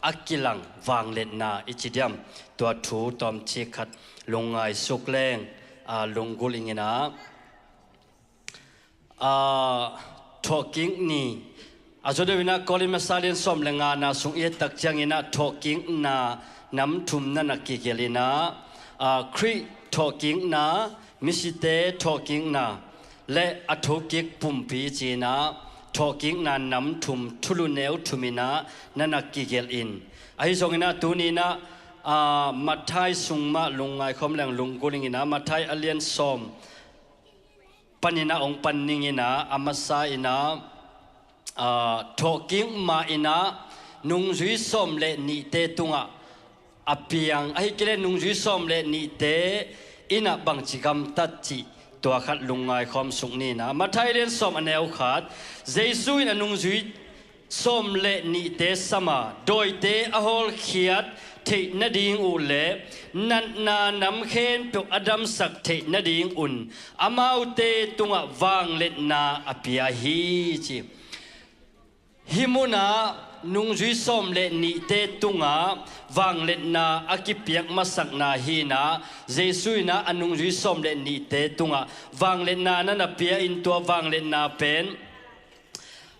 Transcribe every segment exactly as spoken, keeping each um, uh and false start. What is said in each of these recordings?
a kilang vangliatna i ci diam, tua thu tawmcik khat lungngai suk leng, aa, lunggulh ing in ah, aa, thawhkik ni, a zaw deuh in ah Korin masa lian sawm le ngana sung i et tak ciangin ah thawhkikna nam thum na na kigelh in ah, aa, Khrih thawhkikna, misite thawhkikna le a thokik pumpi ci in ah thawhkikna nam thum, thulu neu thum in ah na na kigelh in. Ahi zongin ah tuni in ah, aa, Matthai sung mah lungngai khawm leng lunggulh ing in ah, Matthai a lian sawm panin ah hong pan ning in ah, a masa in ah, aa, thawhkik ma in ah nungzui sawm le nihte tungah a piang, ahih kei leh nungzui sawm le nihte in ah bangci gamtat cih, tua khat lungngai khawm suk ni in ah. Matthai lian sawm a neu khat, Jesu in a nungzui sawm le nihte sam a, dawite a hawlkhiat theih nading uh le natna nam khempeuh a damsak theih nading un amaute tungah vangliatna a pia hi, ci. Hih munah nungzui sawm le nihte tungah vangliatna a kipiak masakna hi in ah, Jesu in ah a nungzui sawm le nihte tungah vangliatna na na pia in, tua vangliatna pen,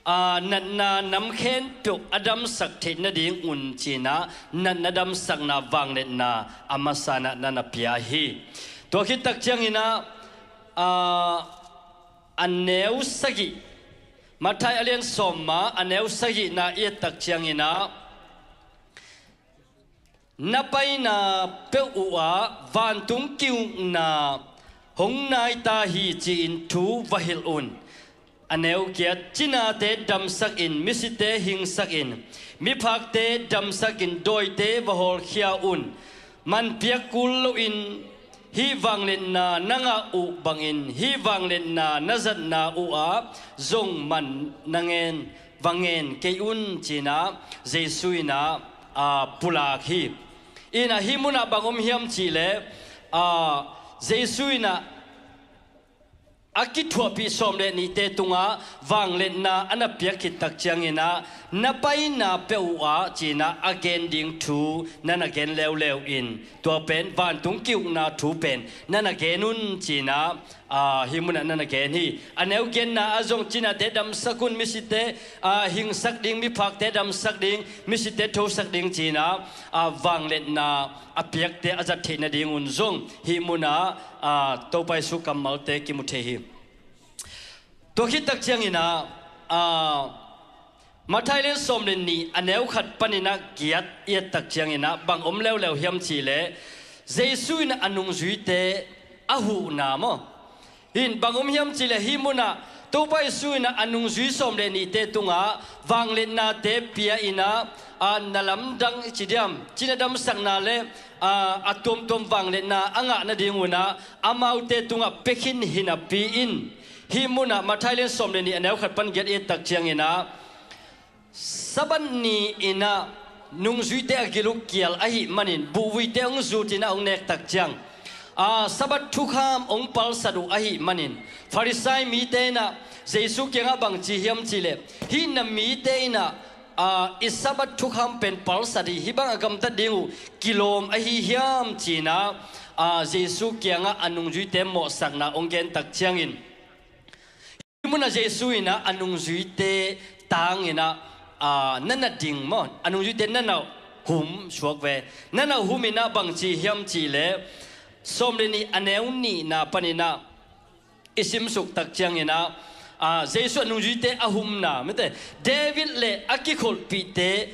aa, natna nam khempeuh a damsak theih nading un ci in ah, natna damsakna vangliatna a masa in ah na na pia hi. Tua khit tak ciangin ah, aa, a neu sagih, Matthai a lian sawm mah a neu sagihna i et tak ciangin ah, na paina peuh uh ah vantung ki-ukna hong nai ta hi, ci-in thu va hilh un. A neu giat, cinate damsak in, misite hingsak in, miphakte damsak in, dawite va hawlkhia un. Man piak kul loin hih vangliatna na ngah uh bangin hih vangliatna na zatna uh ah zong man na ngen, va ngen kei un, ci in ah Jesu in ah, aa, pulak hi. In ah hih munah bang om hiam cih leh, aa, Jesu in ah a kithuahpih sawm le nihte tungah vangliatna a na piak khit tak ciangin ah, na paina peuh uh ah, ci in ah a gen ding thu na na gen leuleu in, tua pen vantung ki-ukna thu pen na na gen un, ci in ah, aa, hih munah na na gen hi. A neu giatna ah zong cinate damsak un, misite, aa, hingsak ding, miphakte damsak ding, misite thosak ding, ci in ah, aa, vangliatna a piakte a zat theih nading un zong hih munah, aa, Topa Jesu kammalte kimu thei hi. Tua khit tak ciangin ah, aa, Matthai lian sawm le nih a neu khat panin ah giat i et tak ciangin ah bang om leuleu hiam cih leh, Jesu in a nungzuite a huhna maw. In bang om hiam cih leh hih munah Topa Jesu in ah a nungzui sawm le nihte tungah vangliatnate pia in ah, aa, na lamdang i ci diam, cina damsakna le, aa, a tuamtuam vangliatna a ngah nading un ah amaute tungah pia khin hi napi in, hih munah Matthai lian sawm le nih a neu khat pan giat i et tak ciangin ah, Sabbath ni in ah nungzuite a gil uh kial ahih manin buhvuite hong zut in ah hong nek tak ciang, aa, Sabbath thukham hong palsat uh ahih manin Farisai mite in ah Jesu kiangah bang ci hiam cih leh, hih na mite in ah, aa, i Sabbath thukham pen palsat hi, hih bang a gamtat ding uh kilawm ahi hiam, ci in ah, aa, Jesu kiangah a nungzuite mawhsakna hong gen tak ciangin, hih munah Jesu in ah a nungzuite tang in ah, aa, na na ding maw, a nungzuite na na hum suak ve. Na na hum in ah bang ci hiam cih leh, sawm le nih a neu nihna panin ah i simsuk tak ciangin ah, aa, Jesu a nungzuite a humna, mite, David le a kikholhpihte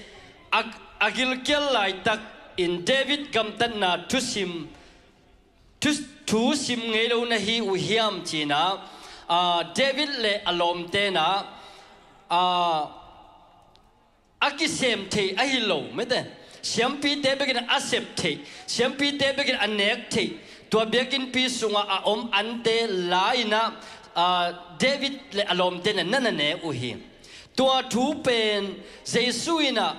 a, a gilkial laitakin David gamtatna thusim, thu, thu sim ngei lo na hi uh hiam, ci in ah, aa, David le a lawmte in ah, aa, a kisem thei ahi lo, mite, siampite bekin a sep thei, siampite bekin a nek thei, tua biakinnpi sungah a om ante la in ah, aa, David le a lawmte in ah na na ne uh hi. Tua thu pen Jesu in ah,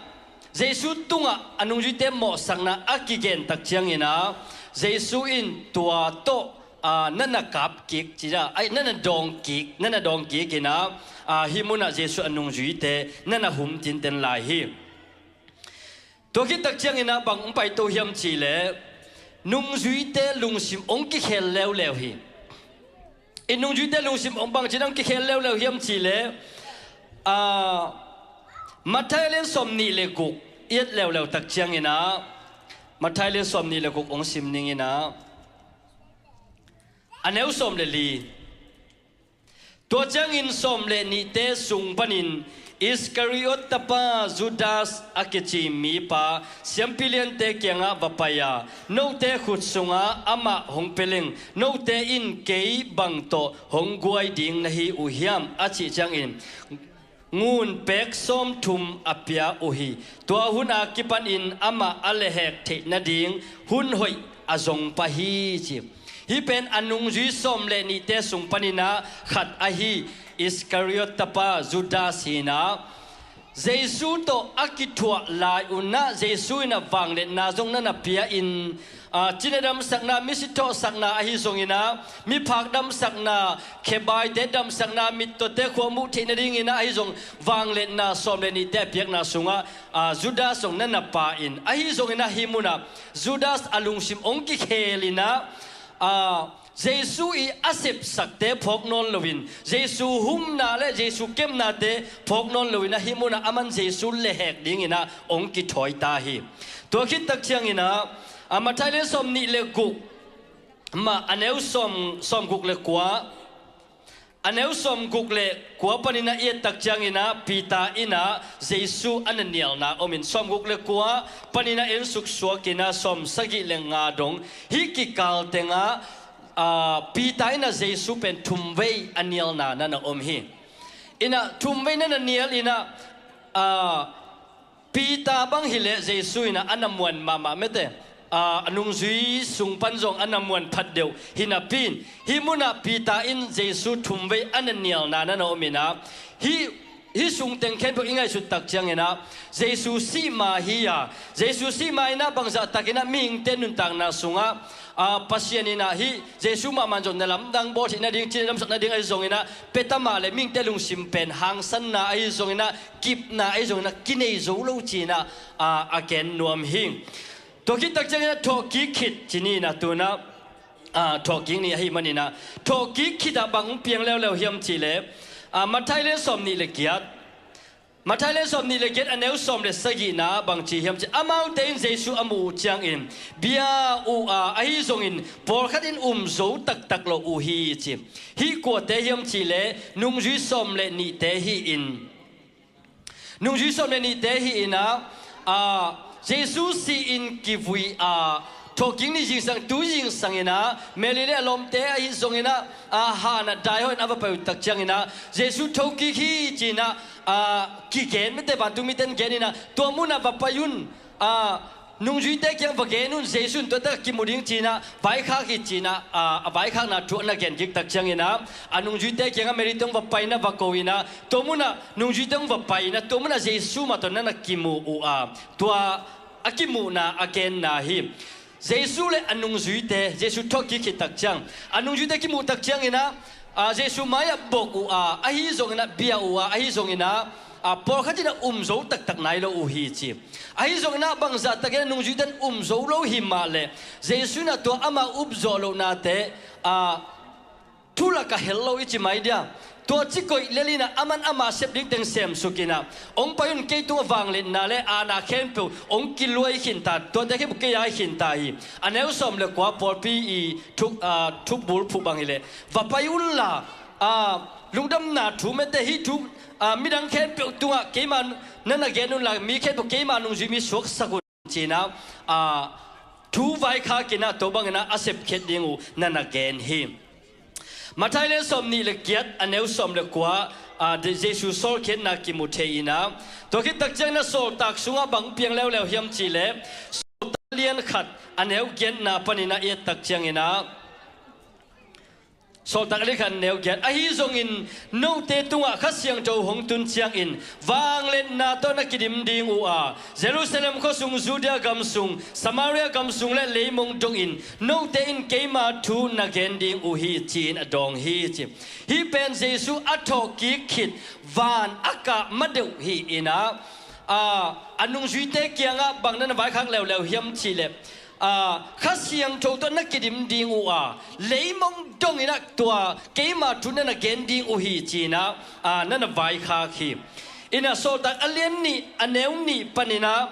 Jesu tungah a nungzuite mawhsakna a kigen tak ciangin ah, Jesu in tua tawh, aa, na na kap kik ci a, ai, na na dawng kik, na na dawng kik in ah, aa, hih munah Jesu a nungzuite na na hum tinten lai hi. Tua khit tak ciangin ah bang hong paito hiam cih leh, nungzuite lungsim hong kikhel leuleu hi. I nungzuite lungsim hong bangci-in hong kikhel leuleu hiam cih leh, ah, Matthai lian sawm nih le guk i et leuleu tak ciangin ah, Matthai lian sawm nih le guk hong sim ning in ah, a neu sawm le li. Tua ciangin sawm le nihte sung panin Iskariot tapa Judas a kici mipa siampi liante kiangah va pai a, "Note khut sungah amah hong pia leng, note in kei bang tawh hong guai ding na hi uh hiam?" a cih ciangin, ngun pek sawmthum a pia uh hi. Tua hun a kipanin amah a lehhek theih nading hun hoih a zong pah hi, ci. Hih pen a nungzui sawm le nihte sung panin ah khat ahi Iskariot tapa Judas hi in ah, Jesu tawh a kithuah lai un ah Jesu in ah vangliatna zong na na pia in, aa, cina damsakna, misi thawhsakna ahi zongin ah, miphak damsakna, khebaite damsakna, mittawte khua muh theih nadingin ah ahi zong vangliatna sawm le nihte a piakna sungah, aa, Judas zong na na pia in, ahi zongin ah hih munah Judas a lungsim hong kikhel in ah, aa, Jesu i a sepsakte phawk nawn loin, Jesu humna le Jesu kepnate phawk nawn loin ah hih munah aman Jesu lehhek dingin ah hong kithawi ta hi. Tua khit tak ciangin ah, a, Matthai lian sawm nih le guk, mah a neu sawm, sawm guk le kua, a neu sawm guk le kua panin ah i et tak ciangin ah Peter in ah Jesu a na nialna om in, sawm guk le kua panin ah en suksuak in ah sawm sagih le nga dong, hih kikal tengah, aa, Peter in ah Jesu pen thumvei a nialna na na om hi. In ah thumvei na na nial in ah, aa, Peter bang hi leh Jesu in ah a na muan mahmah mete, aa, a nungzui sung pan zong a na muan phat deuh hi napi in, hih munah Peter in Jesu thumvei a na nialna na na om in ah, hih, hih sung teng khempeuh i ngaihsut tak ciangin ah Jesu sih ma hi a, Jesu sih ma in ah bangzah takin ah mihingte nuntakna sungah, aa, Pasian in ah hih Jesu mahmah in zong na lamdang bawl theih nading, cina damsak nading ahi zongin ah pia ta mah leh mihingte lungsim pen hangsanna ahi zongin ah, kipna ahi zongin ah kinei zo lo ci-in ah, aa, a gen nuam hi. Tua khit tak ciangin ah thawhkik khit ci ni in ah tu-in ah, aa, thawhkik ni ahih manin ah, thawhkik khit ah bang hong piang leuleu hiam cih leh, aa, Matthai lian sawm nih le giat, Matthai lian sawm nih le giat a neu sawm le sagihna bang ci hiam cih, amaute in Jesu a muh uh ciangin bia uh a, ahi zongin pawlkhat in um zo taktak lo uh hi, ci. Hih kuate hiam cih leh nungzui sawm le nihte hi in, nungzui sawm le nihte hi in ah, aa, Jesu si-in kivui a, thawhkik ni zingsang, tu zingsang in ah Mary le a lawmte ahi zongin ah, aa, han ah daihawh in a va pai uh tak ciangin ah Jesu thokik hi ci-in ah, aa, kigen mete, vantungmite in gen in ah, tua munah va pai un, aa, nungzuite kiang va gen un, Jesu in tua tak kimu ding ci-in ah vaikhak hi ci-in ah, aa, a vaikhakna thu a na gen kik tak ciangin ah, a nungzuite kiangah Mary te hong va pai in ah va ko in ah, tua munah nungzuite hong va pai in ah tua munah Jesu mah tawh na na kimu uh a, tua a kimuhna a genna hi. Jesu le a nungzuite, Jesu thawhkik khit tak ciang, a nungzuite kimuh tak ciangin ah, aa, Jesu mai-ah bok uh a, ahi zongin ah bia uh a, ahi zongin ah, aa, pawlkhat in ah um zo taktak nai lo uh hi, ci. Ahi zongin ah bangzah takin ah nungzuite in um zo lo hi mah leh, Jesu in ah tua ama upzawh lohnate, aa, thu lakah hel lo i ci mai dia, tua ci koih lel in ah aman ama sep ding teng semsuk in ah, hong pai un, kei tungah vangliatna le aana khempeuh hong kiluai khin ta, tuate khempeuh kei a hi khin ta hi. A neu sawm le kua, pawlpi i thuk, aa, thukbul phuh bang hi leh, va pai unla, aa, lungdamna thu mete, hih thu, aa, midang khempeuh tungah keima na na gen unla, mi khempeuh keima nungzui mi suaksak un, ci-in ah, aa, thu vaikhak in ah tua bangin ah a sepkhiat ding uh na na gen hi. Matthai lian sawm nih le giat a neu sawm le kua, aa, Jesu sawlkhiatna kimu thei in ah, tua khit tak ciangin ah sawltak sungah bang piang leuleu hiam cih leh, Sawltak lian khat a neu giatna panin ah i et tak ciangin ah, Sawltak lian khat a neu giat, ahi zongin note tungah Kha Siangtho hong tun ciangin vangliatna tawh na kidim ding uh a, Jerusalem khuasung, Judea gamsung, Samaria gamsung le leimong dongin note in keima thu na gen ding uh hi, ci-in a dawng hi, ci. Hih pen Jesu a thawhkik khit van a kah ma deuh hi in ah, a, a nungzuite kiangah bang na na vaikhak leuleu hiam cihleh, a, Kha Siangtho tawh na kidim ding uh a, leimong dongin ah tua keima thu na na gen ding uh hi ci-in ah, a, na na vaikhak hi. In ah Sawltak a lian nih a neu nih panin ah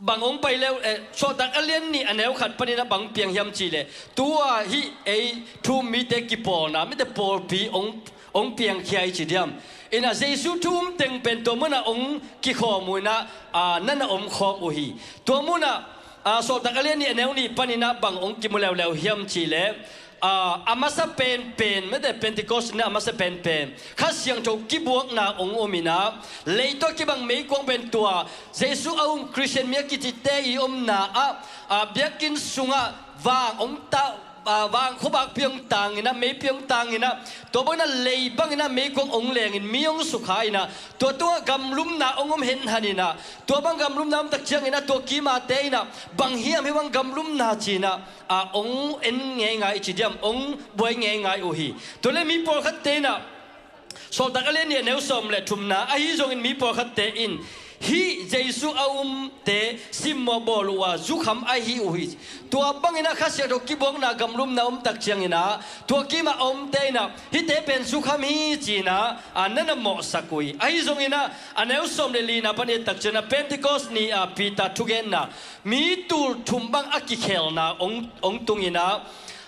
bang hong pai leu, eh, Sawltak a lian nih a neu khat panin ah bang piang hiam cihleh, tua hih ei thu um mite kipawlna, mite pawlpi hong, hong piangkhia hi ci diam. In ah Jesu thu um teng pen tua munah hong kikhawm uh in ah, a, na na omkhawm uh hi. Tua munah, a, Sawltak a lian nih a neu nih panin ah bang hong kimu leuleu hiam cihleh, a, a masa penpen, mete Pentecost in ah a masa penpen Kha Siangtho kibuakna hong om in ah, lei tawh kibang meikuang pen tua Jesu a um Khristian mi a kicite i omna ah, a, biakinn sungah vang hong ta, a, vang khuavak piang tangin ah, mei piang tangin ah, tua bangin ah lei bangin ah meikuang hong lengin mi hong sukha in ah, tua tungah gamlumna hong om henhan in ah, tua bang gamlumna om tak ciangin ah tua kimate in ah bang hiam hih bang gamlumna ci-in ah, a, hong en ngeingai ci diam, hong buai ngeingai uh hi. Tua leh mi pawlkhatte in ah, Sawltak a lian nih a neu sawm le thumna, ahi zongin mi pawlkhatte in hih Jesu a umte simmawh bawl uh a zukham ahi uh hi. Tua bangin ah Kha Siangtho kibuakna gamlumna om tak ciangin ah tua kimah a omte in ah hihte pen zukham hi ci-in ah, a, na na mawhsak uh hi. Ahi zongin ah a neu sawm le lina pan et tak ciangin ah Pentecost ni a Peter thugenna, mi tul thum bang a kikhelna hong, hong tungin ah,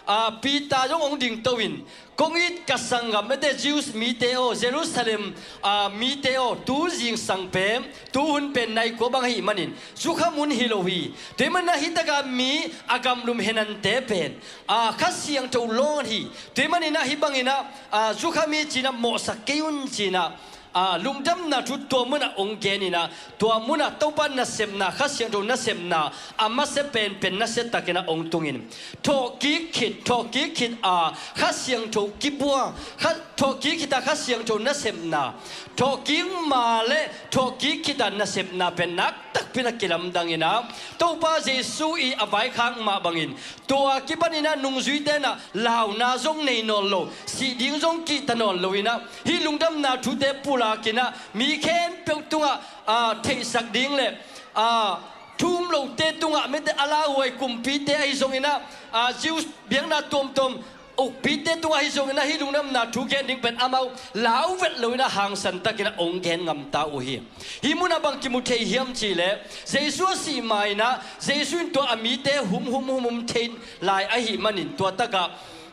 a, Peter zong hong dingto in, kong it ka sanggam mete Jews mite aw, Jerusalem, a, mite aw, tu zingsang pen, tu hun pen nai kua bang ahih manin zukham hun hi lo hi. Tua ahih manin ah hih takah mi a gamlum henhante pen, a, Kha Siangtho lawn hi. Tua ahih manin ah hih bangin ah, a, zukham hi ci-in ah mawhsak kei un ci-in ah, a, lungdamna thu tua munah hong gen in ah, tua munah Topa nasepna, Kha Siangtho nasepna a masa penpen nasia takin ah hong tungin, thawhkik khit, thawhkik khit a Kha Siangtho kibuak, Kha, thawhkik khit a Kha Siangtho nasepna, thawhkik ma le thawhkik khit a nasepna pen nak takpi in ah kilamdang in ah, Topa Jesu i a vaikhak mah bangin, tua kipanin ah nungzuite in ah launa zong nei nawn lo, sih ding zong kihta nawn lo in ah, hih lungdamna thute pulak in ah mi khempeuh tungah, a, theihsak ding le, a, thu um lote tungah mete a lauhuai kumpite ahi zongin ah, a, Jews biakna tuamtuam ukpite tungah ahi zongin ah hih lungdamna thu gen ding pen amau lau vet lo in ah hangsan takin ah hong gen ngamta uh hi. Hih munah bang kimu thei hiam cihleh, Jesu a sih ma-in ah, Jesu in tua a mite hum, hum, hum, hum thei lai ahih manin tua takah,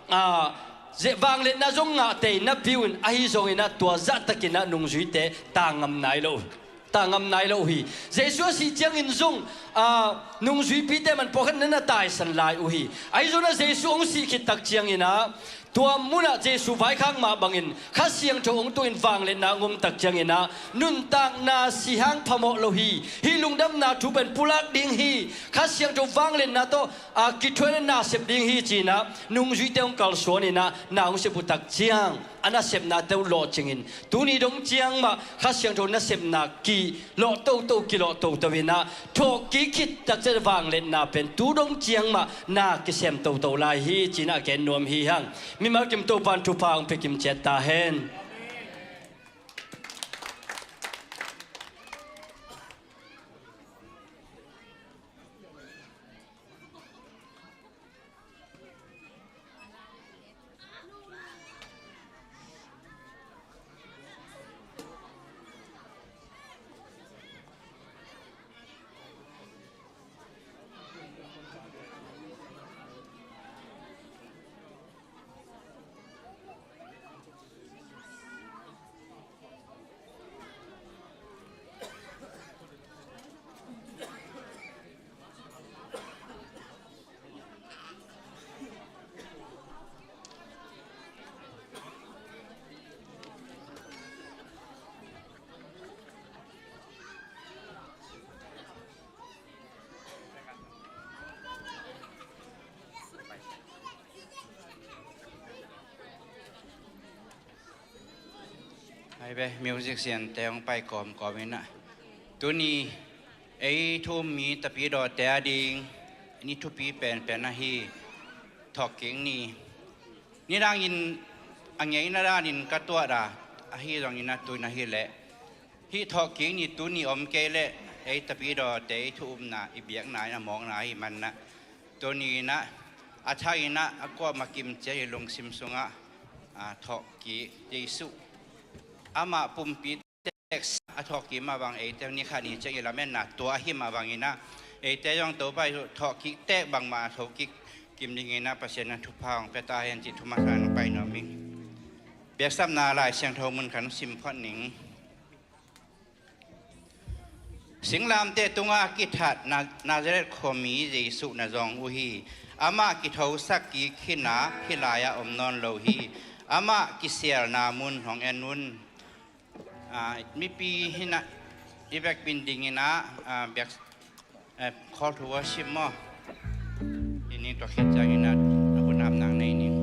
a, ze-, vangliatna zong ngah tei napi uh in, ahi zongin ah tua zahtakin ah nungzuite tang ngam nai lo, tang ngam nai lo uh hi. Jesu a sih ciangin zong, a, nungzuipite man pawlkhat na na taisan lai uh hi. Ahi zongin ah Jesu hong sih khit tak ciangin ah, tua munah Jesu vaikhak mah bangin Kha Siangtho hong tungin vangliatna hong om tak ciangin ah, nuntakna sihang phamawh lo hi. Hih lungdamna thu pen pulak ding hi. Kha Siangtho vangliatna tawh, a, kithuaina nasep ding hi ci-in ah nungzuite hong kalsuan in ah na hong sep uh tak ciang, a nasepnate uh lawhcingin, tuni dong ciang mah Kha Siangtho nasepna kilawh toto, kilawh toto in ah, thawhkik khit tak ciang vangliatna pen tu dong ciang mah na kisem toto lai hi ci-in ah gen nuam hi hang. Mimal kim Topa in thupha hong pia kim ciat ta hen. Hai ve, music siante hong pai kawmkawm in ah, tuni ei thu um mi tapidawte ading ni thupi penpen ahi, thawhkik ni. Nidangin a ngeina danin ka tuat a, ahi zongin ah tu-in ahih leh Hih thawhkik ni tuni om kei leh ei tapidawte i thu-upna, i biakna in a mawkna ahih manah, tuni inah a thak inah a kuamah kimciat i lungsim sungah, a, thawhkik Jesuh, amah pumpi tek a thawhkik mah bang eite ni khat ni ciang i lametna tua ahih mah bang inah, eite zong Topa Jesuh thawhkik tek bangmah a thokik kim ding inah Pasian in thupha hong pia ta hen cih thu masa in hong pai nuam ing. Biaksapna Lai Siangtho mun khat hong sim phot ning. Singlamteh tungah a kithat Na-, Nazareth khuami Jesuh na zawng uh hi. Amah kithosak kik khin a, hih lai-ah om nawn lo hi. Amah kisialna mun hong en un. Ah, mipi hinah i vekpi-in ding inah, ah, biak, eh, call to worship maw? Hih ni tua khit ciang inah a hun apna nei ning.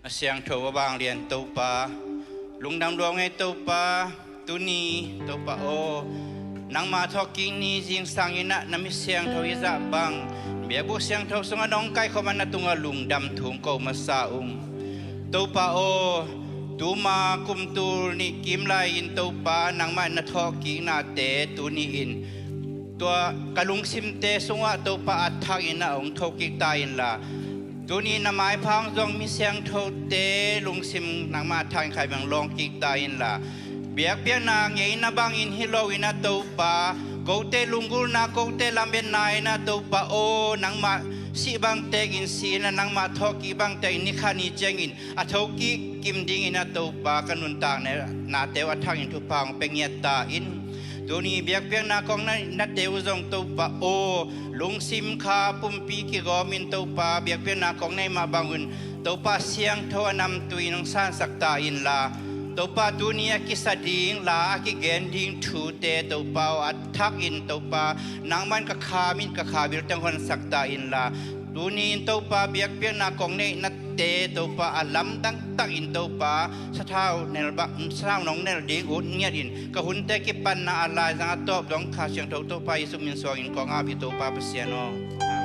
A siangtho a vanglian Topa, lungdam lua ing ei Topa, tuni Topa aw, nangma thawhkik ni zingsang inah na mi siangtho i zah bang, biakbuk siangtho sungah nong kaikhawm a na tungah lungdam thu ko masa ung. Topa aw, tuma kum tul nih kim lai-in Topa nangmah na thawhkiknate tuni-in tua ka lungsimte sungah Topa a thak inah hong thokik ta inla, tuni na maipha hong zong mi siangthote lungsim nangmah a thak in khai bang lawngkik ta inla, biakpiakna ngeina bangin hi lo inah Topa, kote lunggulhna, kote lametna inah Topa aw, nangmah sih bang tekin si in la, nangmah thawhkik bang tekin ni khat ni ciangin a thokik kim dingin a Topa ka nuntaknate uh a thakin thupha hong pia ngiat ta in. Tuni biakpiakna kong neih nate uh zong Topa aw, lungsim kha pumpi kigawmin Topa biakpiakna kong neih mah bangun Topa siangtho a namtui in hong sansak ta inla, Topa tuni a kisa ding la a kigen ding thute Topa aw a thakin Topa nangman ka kha mit ka kha bil teng honsak ta inla, tuni in Topa biakpiakna kong neih nate Topa a lamdang takin Topa sathau nel bak sathau nong nel ding ut ngiatin ka hunte kipanna a laizang a tawp dong Kha Siangtho Topa Jesu min suangin kong ap hi Topa Pasian aw. Amen.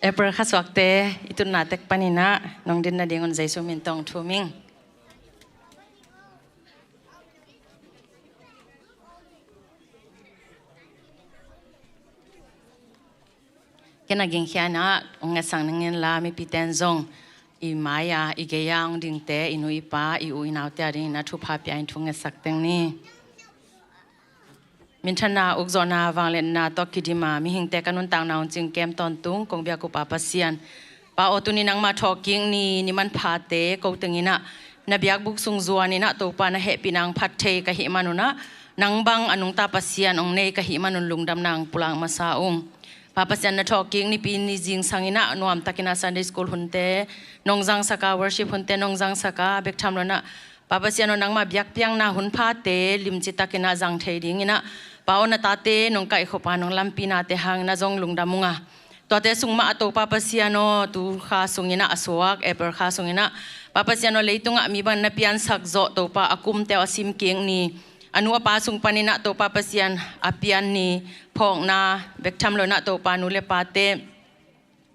April kha suakte i tutna tek panin ah nong din nadingun Jesu min tawh thum ing. Ken a gingkhia in ah hong ngetsak ning inla, mipite in zong i mai-a i gei-a hong dingte, i nu i pa, i u i naute a dingin ah thupha pia in thu ngetsak teng ni. Minthanna, ukzawhna, vangliatna tawh kidim a mihingte ka nuntakna hong cingkem tawntung kong biak uh Pa Pasian, Pa aw, tuni nangmah thawhkik ni, ni manphate ko teng in ah na biakbuk sung zuan in ah Topa na hehpihna hong phat thei ka hih manun ah, nang bang a nungta Pasian hong nei ka hih manun lungdamna hong pulak masa ung. Pa Pasian, na thawhkik nipi ni zingsang in ah nuamtak in ah Sunday school hunte nong zangsak a, worship hunte nong zangsak a, bek tham lo in ah Pa Pasian aw, nangmah biakpiakna hun phate limci takin ah zang thei dingin ah Pa aw, na tate nong kaihkhop a nong lampinate hangin ah zong lungdam ung a, tuate sung mah ah Topa Pasian aw, tu kha sungin ah a suak April kha sungin ah Pa Pasian aw, leitungah mi bang na piansak zawh Topa, a kumte aw a simkik ni, a nu a pa sung panin ah Topa Pasian a pian ni, phawkna, bek tham lo in ah Topa, nu le pate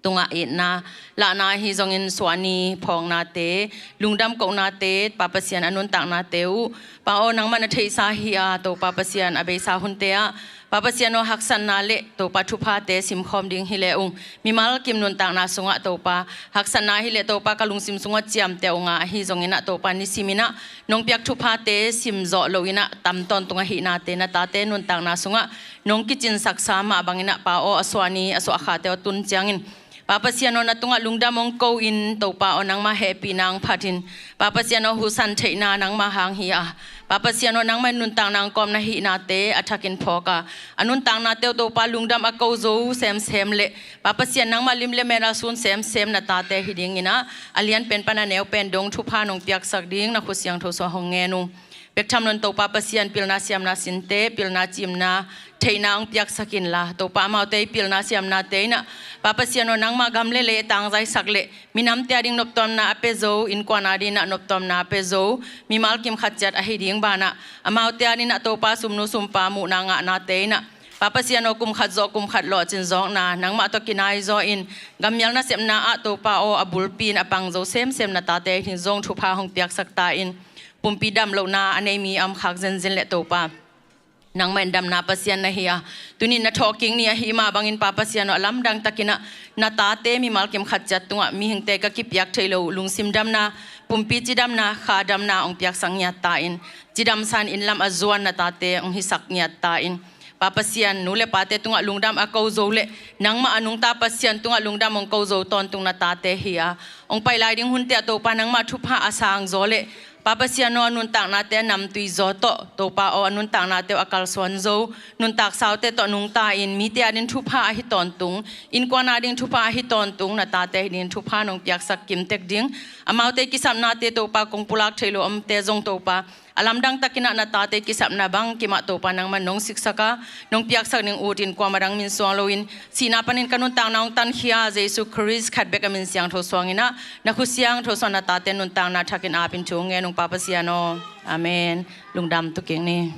tungah itna, lahna ahi zongin suah ni, phawknate, lungdam kohnate, Pa Pasian a nuntaknate uh Pa aw, nangmah na theihsa hi a, Topa Pasian, a beisa hunte ah Pa Pasian aw, haksatna le Topa thuphate simkhawm ding hi le ung, mimal kim nuntakna sungah Topa haksatna hi le Topa ka lungsim sungah ciamteh ung a, ahi zongin ah Topa nisim in ah nong piak thuphate simzawh lo in ah tam tawntung ahihnate na tate nuntakna sungah nong kicinsaksa mah bangin ah Pa aw, a suah ni, a suah khate aw tun ciangin Pa Pasian aw, na tungah lungdam hong ko in, Topa aw, nangmah hehpihna hong phat in, Pa Pasian aw, huhsan theihna nangmah hang hi a, Pa Pasian aw, nangmah in nuntakna hong kawm na hihnate a thakin phawk a, a nuntaknate uh Topa lungdam a ko zo semsem le Pa Pasian, nangmah lim le mel a sun semsem na tate hi dingin ah a lianpen pan a neupen dong thupha nong piaksak ding na khut siangtho sungah hong ngen ung. Bek tham lo in Topa Pasian, pilna siamna sinte, pilna cimna theihna hong piaksak inla, Topa amaute i pilna siamnate in ah Pa Pasian aw, nangmah gam le lei a tangzaisak le minamte a ding noptuamna a pia zo, innkuan a ding in ah noptuamna a pia zo, mimal kim khat ciat ahi ding banah amaute a ding in ah Topa sumnu sumpa muhna ngahnate in ah Pa Pasian aw, kum khat zawh kum khat lawhcin zawkna, nangmah tawh kinai zaw in gammial nasepna ah Topa aw, a bulpi in a pang zo semsem na tate hi ding zong thupha hong piaksak ta in, pumpi damlohna a nei mi a om khak zenzen le Topa, nangmah in damna Pasian na hi a, tuni na thawhkik ni ahi mah bangin Pa Pasian aw, a lamdang takin ah na tate mimal kim khat ciat tungah mihingte ka kipiak theih loh uh lungsim damna, pumpi cidamna, kha damna hong piaksak ngiat ta in, cidamsa in inn lam a zuan na tate hong hisak ngiat ta in, Pa Pasian, nu le pate tungah lungdam a ko zo le nangmah a nungta Pasian tungah lungdam hong ko zo tawntung na tate hi a, hong pai lai ding hunte ah Topa nangmah thupha a sang zaw le Pa Pasian aw, a nuntaknate a namtui zaw tawh Topa aw, a nuntaknate uh a kalsuan zo, nuntak saute tawh nungta in mite a ding thupha ahi tawntung, innkuan a ding thupha ahi tawntung na tate hi ding thupha nong piaksak kimtek ding, amaute kisapnate Topa kong pulak theih loh omte zong Topa a lamdang takin ah na tate kisapna bang kimah Topa nangmah nong siksak a, nong piaksak ning ut in kuamah dang min suang loin sihna panin ka nuntakna hong tankhia Jesu Khrist khat bek a min siangtho suangin ah na khut siangtho sungah na tate nuntakna thakin ap in thu ngen ung Pa Pasian aw. Amen. Lungdam tukik ni.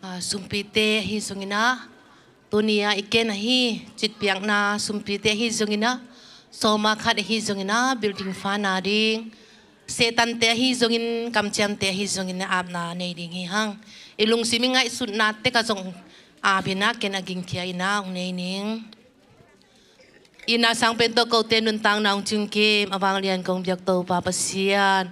Ah, sumpite ahi zongin ah, tuni-ah i ken ahi citpiakna sumpite ahi zongin ah, sawma khat ahi zongin ah, building fund a ding Setante ahi zongin, kamciamte ahi zongin ah apna nei ding hi hang. I lungsim i ngaihsutna tek ah zong apna ken a gingkhia in ah hong nei ning. I na sangpen tawh kote nuntakna hong cingkim a vanglian kong biak Topa Pasian,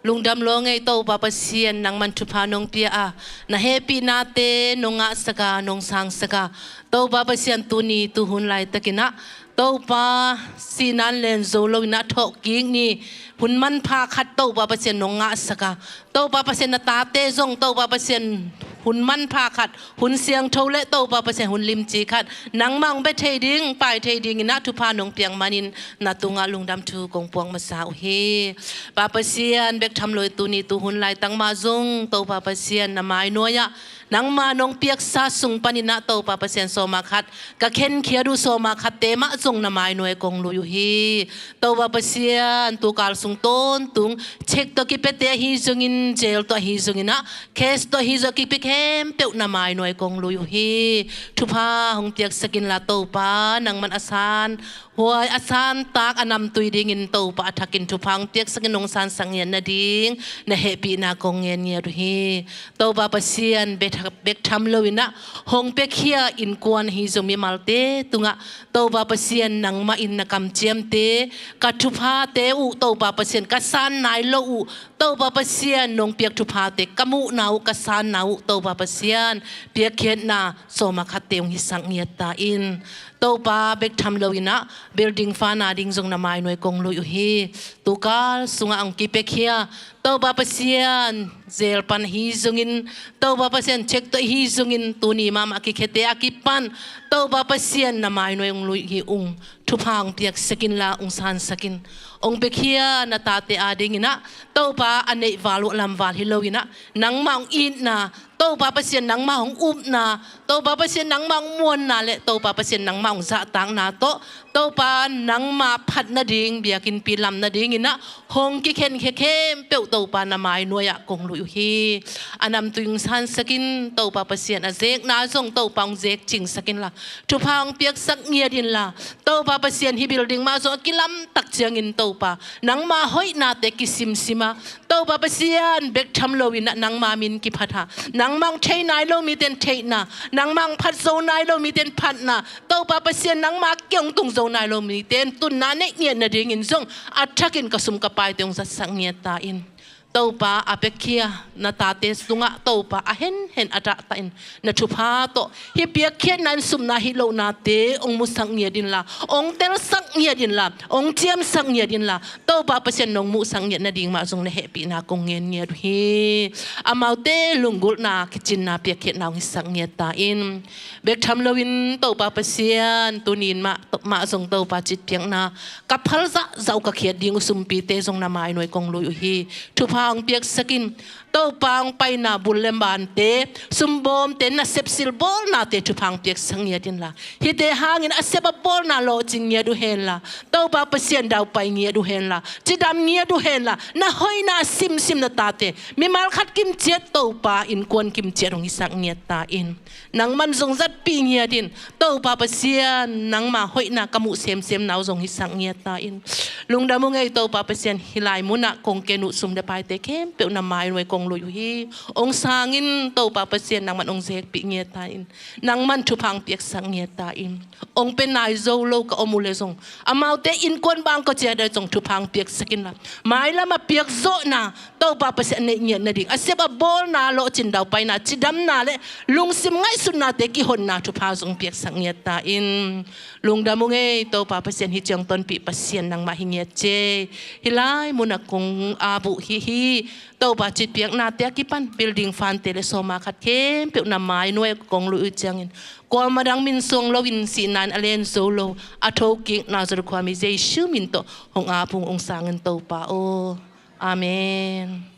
lungdam lo ngei Topa Pasian, nangman thupha nong pia a, na hehpihnate nong ngahsak a, nong sangsak a, Topa Pasian, tuni tuhun laitakin ah Topa, sihna len zo loin ah thawhkik ni hun manpha khat Topa Pasian nong ngahsak a, Topa Pasian, na tate zong Topa Pasian hun manpha khat, hun siangtho le Topa Pasian hun limci khat nangmah hong bia thei ding, pai thei dingin ah thupha nong piak manin na tungah lungdam thu kong puak masa uh hi. Pa Pasian, bek tham lo-in tuni tuhun laitak mah zong Topa Pasian, na mai nuai-ah nangmah nong piaksa sung panin ah Topa Pasian, sawma khat ka khenkhiat uh, sawma khatte mah zong na mai nuai kong lui uh hi. Topa Pasian, tukal sung tawntung cheque tawh kipiate ahi zongin, jail tawh ahi zongin ah, cash tawh ahi zong, kipia khempeuh na mai nuai kong lui uh hi. Thupha hong piaksak inla Topa, nangman a san huai, a santak a namtui dingin Topa, a thakin thupha hong piaksak in, nong sansak ngiat nading na hehpihna kong ngen ngiat uh hi. Topa Pasian, bek, bek tham loin ah hong piakhia innkuan ahi zong mimalte tungah Topa Pasian, nangmah in na kamciamte, ka thuphate uh Topa Pasian, ka san nai lo uh Topa Pasian, nong piak thuphate ka muhna uh, ka sanna uh Topa Pasian, piakkhiatna sawma khatte hong hisak ngiat ta in. Topa, bek tham loin ah building fund a ding zong na mai nuai kong lui uh hi. Tukal sungah hong kipiakhia Topa Pasian, jail pan ahi zongin, Topa Pasian, cheque tawh ahi zongin, tuni mahmah kikhiate a kipan Topa Pasian, na mai nuai hong lui hi ung. Thupha hong piaksak inla, hong sansak in. Hong piakhia na tate a dingin ah Topa, a neih val uh lamval hi loin ah nangmah hong itna, Topa Pasian, nangmah hong upna, Topa Pasian, nangmah hong muanna le Topa Pasian, nangmah hong zahtakna tawh Topa, nangmah phat nading, biakinnpi lam nadingin ah hong kikhenkhia khempeuh Topa, na mai nuai-ah kong lui uh hi. A namtui hong sansak in. Topa Pasian, a zekna zong Topa, hong zek cingsak inla, thupha hong piaksak ngiat inla, Topa Pasian, hih building mah zong a kilamtak ciangin Topa, nangmah hoihnate kisimsim a, Topa Pasian, bek tham loin ah nangmah min kiphat a, nangmah hong thei nai lo mite in theihna, nangmah hong phat zo nai lo mite in phatna, Topa Pasian, nangmah kiang hong tung zo nai lo mite in tunna neih ngiat nadingin zong a thakin ka sum ka paite hong zatsak ngiat ta in. Topa, a piakhia na tate sungah Topa, a henhen a dahta in, na thupha tawh hih piakkhiatna in supna hih lohnate hong musak ngiat inla, hong telsak ngiat inla, hong ciamsak ngiat inla, Topa Pasian, nong muhsak ngiat nading mah zong na hehpihna kong ngen ngiat uh hi. Amaute lunggulhna, kicinna, piakkhiatna hong hisak ngiat ta in. Bek tham loin Topa Pasian, tuni-in mah, mah zong Topa, citpiakna ka phal zahzah uh ka khiat ding uh sumpite zong na mai nuai kong lui uh hi. Thupha hong piaksak in. Topa, hong paina bul le bante, sumbawmte, nasep silbawlnate thupha hong piaksak ngiat inla, hihte hangin a sep a bawlna lawhcin ngiat uh henla, Topa Pasian, daupai ngiat uh henla, cidam ngiat uh henla, na hoihna simsim na tate, mimal khat kimciat Topa, innkuan kimciat hong hisak ngiat ta in. Nangman zong zatpih ngiat in. Topa Pasian, nangmah hoihna ka muh semsem na uh zong hisak ngiat ta in. Lungdam uh ngei Topa Pasian, hih lai munah kong ken uh sum le paite khempeuh na mai nuai kong lui uh hi. Hong sang in Topa Pasian, nangman hong zekpih ngiat ta in. Nangman thupha hong piaksak ngiat ta in. Hong pia nai zo lo ka om uh leh zong, amaute innkuan bang ka ciat leh zong thupha hong piaksak inla, mailam a piakzawhna Topa Pasian, a neih ngiat nading, a sep a bawlna lawhcin, daupaina, cidamna le lungsim ngaihsutnate kihonna thupha zong piaksak ngiat ta in. Lungdam uh ngei Topa Pasian, hih ciang tonpih Pasian nangmah hi ngiat cei. Hih lai munah kong ap uh hih, hih Topa, citpiaknate a kipan building fund-te le sawma khat khempeuh na mai nuai kong lui uh ciangin, kuamah dang min suang loin, sihna in a len zo lo a thokik Nazareth khuami Jesu min tawh hong ap ung, hong sang in Topa aw. Amen.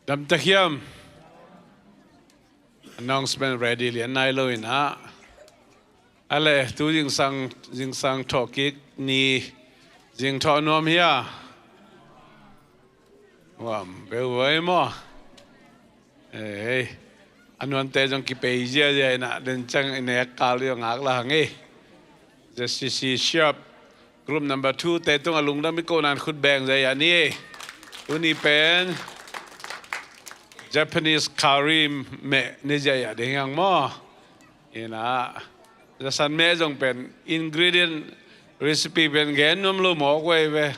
Damtak hiam? Announcement ready lian nai lo in ah. A le, tu zingsang, zingsang thawhkik ni, zing thawh nuam hia? Nuam beuh vai maw? Ei, a nuante zong kipei ziazia in ah, den ciang i nek kal zong ngak la hang ei. ZCC Sharp Group number two te tungah lungdam i kohna in khut beng zia ni ei. Tuni pen Japanese curry meh ni zia ding hang maw? In ah, zasan meh zong pen ingredient recipe pen gen nuam lo mawk veve.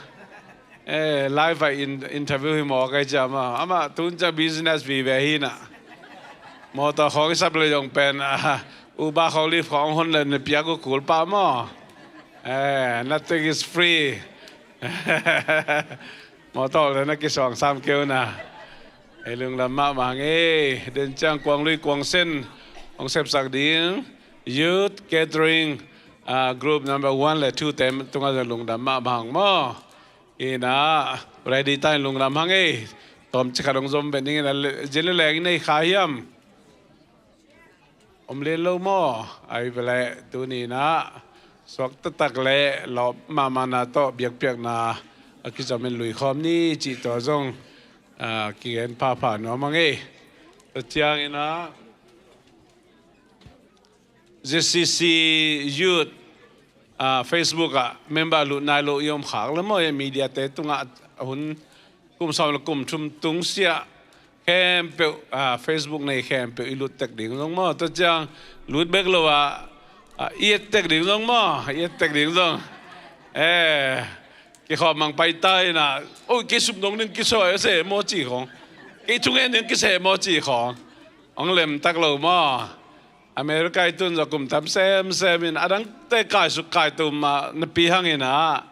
Eh, live ah in, interview hi mawk ai ciam a. Amah tun ciang business vive hi na. Mawtaw khawng i sap le zong pen, ah, Uber khawng, Lyft khawng hon le na piak uh kul pah maw? Eh, nothing is free. Mawtaw le na kisuang sam keu na. Ei, lungdam mahmah hang ei. Den ciang Kuang Lui Kuang Sen hong sepsak ding Youth Catering, ah, Group number one le two te tungah zong lungdam mahmah hang maw? In ah, ready ta in lungdam hang ei. Tawmcik khat hong zom ven ding in ah, zin le leng i nei kha hiam? Om lian lo maw? Ai ve le, tuni in ah suak taktak le lawp mahmahna tawh biakpiakna a kizom in lui khawm ni cih tua zong, ah, kigen phapha nuam hang ei. Tua ciangin ah, ZCC Youth, ah, Facebook ah member lut nai lo i om khak le maw, media te tungah hun kum sawm le kum thum tung siah khempeuh, ah, Facebook nei khempeuh i lut tek ding zong maw? Tua ciang lut bek lo ah, ah, i et tek ding zong maw? I et tek ding zong. Eh, kikhawm mang pai ta in ah, oi, kei sum dong ding kisawi a se maw ci khawng, kei thungen ding kiseh maw ci khawng hong lem tak lo maw? America i tun zawh kum tam semsem in, a dangte kaisuk kaitum mah napi hang in ah,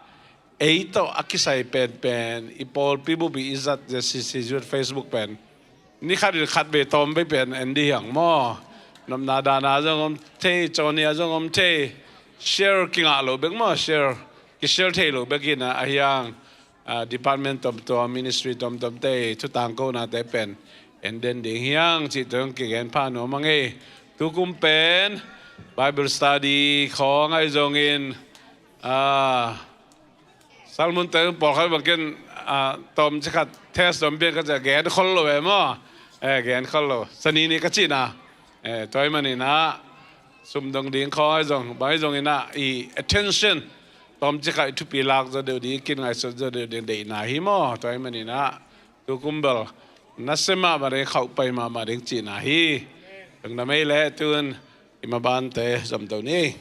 ei tawh a kisai penpen i pawlpi bup i zat ZCC Youth Facebook pen ni khat in khat vei tawm vei pen en dih hang maw? Nopna dahna zong om thei, cawnia zong om thei. Share kingah lo bek maw? Share, kishare thei lo bek in ah, ahi hang, ah, department tuamtuam, ministry tuamtuamte thu tangkonate pen en den ding hi hang cih tua zong kigen pha nuam hang ei. Tukum pen Bible study khawng ahi zongin, ah, sermon te pawlkhat bangin, ah, tawmcik khat test tawm pian ka ci a, gen khol lo e maw? Eh, gen khol lo. Sani ni ka cihna. Eh, tua ahih manin ah sum dong ding khawng ahi zong, bang ahi zongin ah i attention tawmcik khat i thupi lak zaw deuh ding, i kin ngaihsut zaw deuh ding deihna hi maw? Tua ahih manin ah tukum bel nasia mahmah ding, khauh pai mahmah ding cihna hi. Lungdam ei le, tun i mabante zom to ni.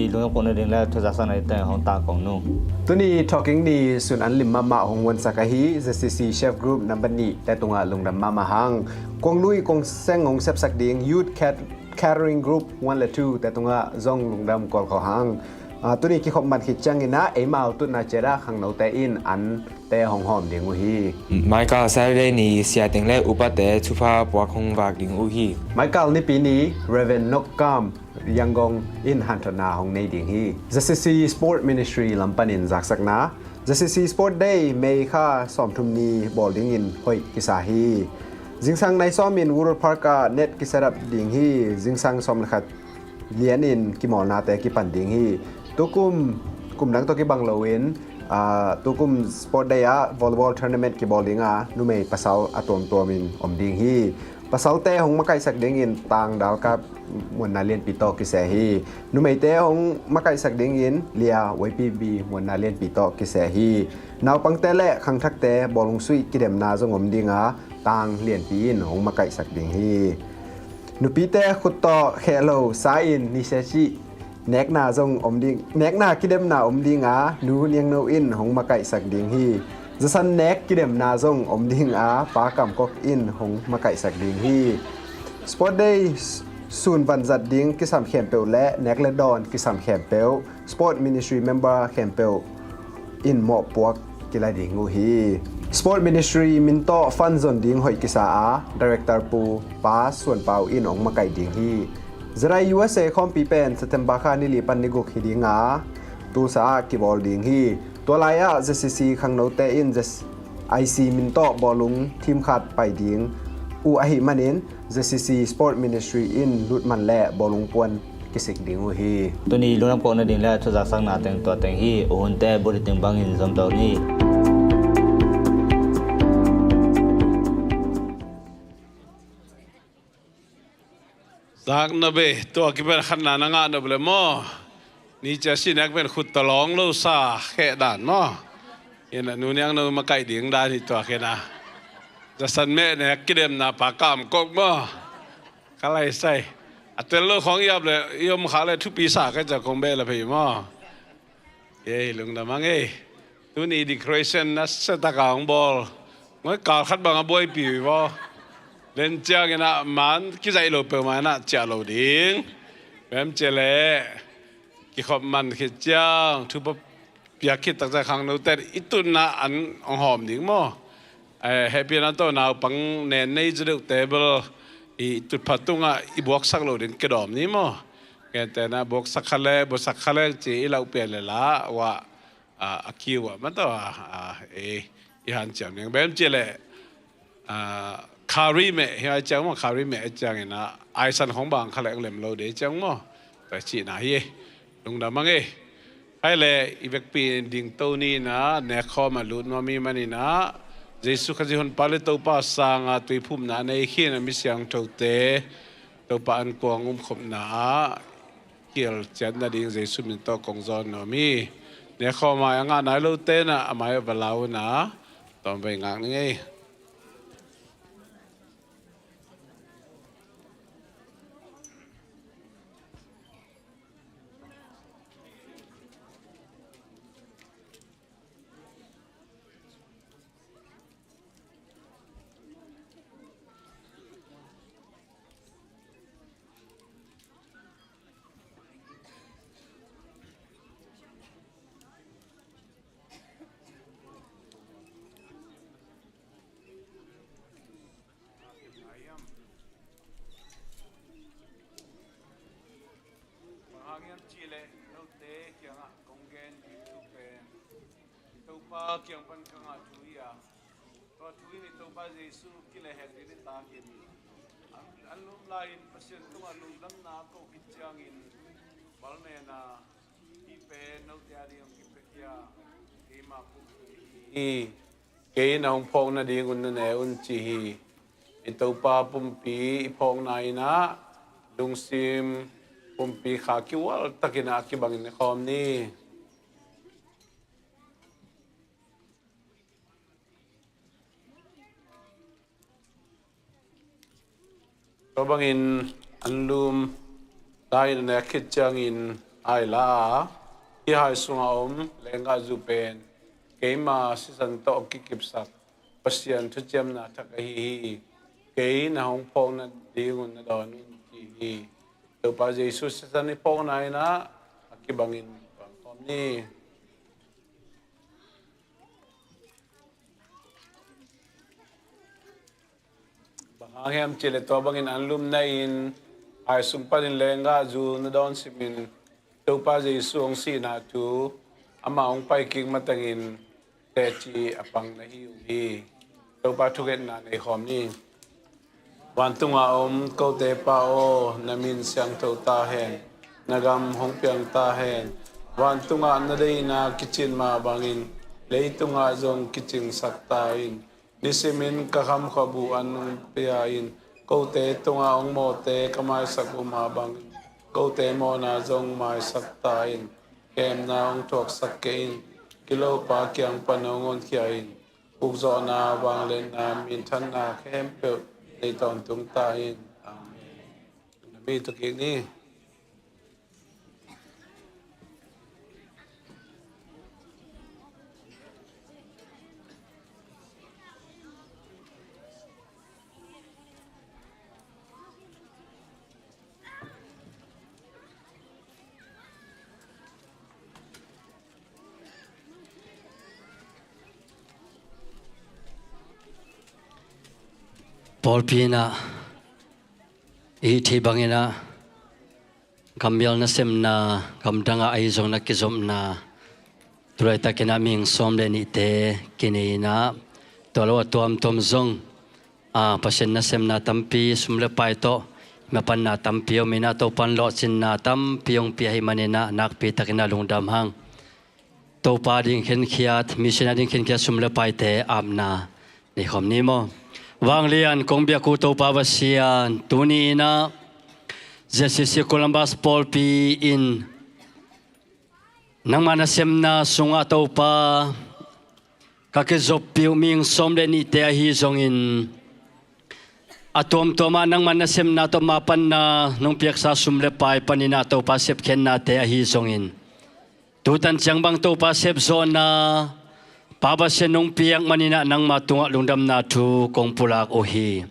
I lungdam kohna ding le thuzakna i teng hong tang kong nung. Tuni thawhkik ni sun an lim mahmah hong huansak ahi ZCC Chef Group number nih te tungah lungdam mahmah hang. Kuang Lui Kuang Seng hong sepsak ding Youth Cat-, Catering Group one le two te tungah zong lungdam kual khawh hang. Ah, tuni kikhop man khit ciangin ah eimau tutna ciat ah khangnote in ante hong hawm ding uh hi. Maikal Saturday ni sia teng le upate thupha puak hong vak ding uh hi. Maikal nipi ni Reverend Nok Kam Yangon in hanthotna hong nei ding hi. ZCC Sport Ministry lam panin zaksakna, ZCC Sport Day May kha sawmthum ni bawl dingin hoih kisa hi. Zingsang nai sawm in World Park ah net kiset up ding hi. Zingsang sawm le khat lian in kimawlnate kipan ding hi. Tukum, kum dang tawh kibang loin, ah, tukum Sport Day ah volleyball tournament kibawl ding a, numei pasal a tuamtuam in om ding hi. Pasalte hong makaihsak dingin Tang Dalkap muanna lianpi tawh kiseh hi. Numeite hong makaihsak dingin Lia Y P B muanna lianpi tawh kiseh hi. Naupangte le khangthakte bawlung suih kidemna zong om ding a, Tang lianpi in hong makaihsak ding hi. Nupite khut tawh khehlo sa in ni se cih nekna zong om ding, nekna kidemna om ding a, Nu Niangno in hong makaihsak ding hi. Zasan nek kidemna zong om ding a, Pa Kam Kok in hong makaihsak ding hi. Sport Day sun vanzat ding kisam khempeuh le nek le dawn kisam khempeuh, Sport Ministry member khempeuh in mawhpuak kila ding uh hi. Sport Ministry min tawh fund zon ding hoih kisa a, Director Pu Pa Suan Pau in hong makaih ding hi. Zerai U S A khawmpi pen September kha ni li pan ni guk hi ding a, Tulsa ah kibawl ding hi. Tua lai-ah Z C C khangnote in Z I C min tawh bawlung thim khat pai ding uh ahih manin Z C C Sport Ministry in lutman le bawlung puan kisik ding uh hi. Tuni lungdam kawkna ding le thuzaksakna teng tua teng hi. Uhunte buri ting bangin zomto ni. Zakna be, tua kipan khatna na ngah nop le maw? Ni cia si nek pen khut talawng lo sa kheh dan maw? Ina nu niang no makaih ding dan hi tua khena. Zasan meh nek kidemna pa kam kok maw? Ka lai sai. A tel lo khawng i ap le i om kha le thupi sa ka cia kong beh la phei maw? Ei, lungdam ang ei. Tuni decoration na setaka hong bawl. Ngoi kal khat bang a buaipi ui vaw. Len ciangin ah man kizaih lo peuhmah in ah ciah lo ding. Bem cia le kikhop man khit ciang thu pa piak khit takciang khangnote i tutna an hong hawm ding maw? Eh, hehpihna tawh naupang nen nei zaw deuh table i tutpha tungah i buaksak lo ding kidawm ni maw? Gentehna buaksak kha le, buaksak kha le ci i lauh pian le la, wah, ah, a kiu ah, mataw, ah, ah, eh, i hanciam ding. Bem ci le, ah, khari meh, hi ai ciang maw, khari meh ai ciangin ah, aisan khong bang kha le lem lo de ciang maw? Tua cihna hi, lungdam ang e. Hai le, i vekpi ding to ni na, nekkhawm a lut nuam i mani na, Jesu Khazih Honpa le Topa sanga tuiphumna nei khin a mi siangthote, Topa an kuang umkhopna ah, kial ciat nading Jesu min tawh kong zawn nuam hi. Nekkhawm a mai a ngah nai lote na, a mai a va lau na, tawm vei ngak ni ngei. Bang hang hiam cih leh note kiangah kong gen ding thu pen i Topa kiang pan ka ngah thu hi a, tua thu in i Topa Jesu kilehhek ding i takin, an, an lum lai-in Pasian tungah lungdamna a ko khit ciangin, balnena hih pen note a ding hong kipia keima pumpi hi. Kei na hong phawk nadingun na ne un ci hi. I Topa pumpi i phawkna in ah lungsim pumpi kha kiual takin ah a kibangin i khawm ni. Tua bangin an lum lai-in a nek khit ciangin hai la a, hih hai sungah om lenggahzu pen keima sisan tawh kikipsak Pasian thuciamna thak ahi hi. Kei na hong phawk nadingun na dawn un ci hi. Topa Jesu sisan i phawkna in ah a kibangin pangkhawm ni. Bang hang hiam cih leh tua bangin an lum na in, hai sung panin lenggahzu na dawn simin, Topa Jesu hong sihna thu, amah hong pai kik matengin teci a pang na hi uh hi. Topa thungetna nei khawm ni. Vantunga om kote Pa aw, na min siangtho ta hen, na gam hong piang ta hen. Vantungah na deihna kicin mah bangin leitungah zong kicingsak ta in. Nisimin ka khamkhuabu an hong pia in, kote tungah hong mawhte ka maisak uh mah bangin kote mawhna zong maisak ta in. Kemna hong thuaksak kei in, gilopa kiang pan hong honkhia in. Ukzawhna, vangliatna, minthanna khempeuh nei tawntung ta in. Amen. Na mi tuk kik ni. Pawlpi in ah i hih theih bangin ah kammial nasemna, gamdang ah ahi zongin a kizopna, tu laitakin ah mihing sawm le nihte kinei in ah, tua lo a tuamtuam zong, a, Pasian nasemna tampi, sum le pai tawh mapanna tampi om in ah, Topa'n lawhcinna tampi hong pia ahih manin ah, nakpi takin ah lungdam hang. Topa ding khenkhiat, mission a ding khenkhiat sum le paite apna nei khawm ni maw? Vanglian kong biak uh Topa Pasian, tuni in ah Z C C Columbus pawlpi in nangmah nasemna sungah Topa, ka kizoppih uh mihing sawm le nihte ahi zongin, a tuamtuam ah nangmah nasemna tawh mapanna nong piaksa sum le pai panin ah Topa sepkhiatnate ahi zongin, tutan ciang bang Topa sepzawhna Pa Pasian nong piak manin ah nangma tungah lungdamna thu kong pulak uh hi.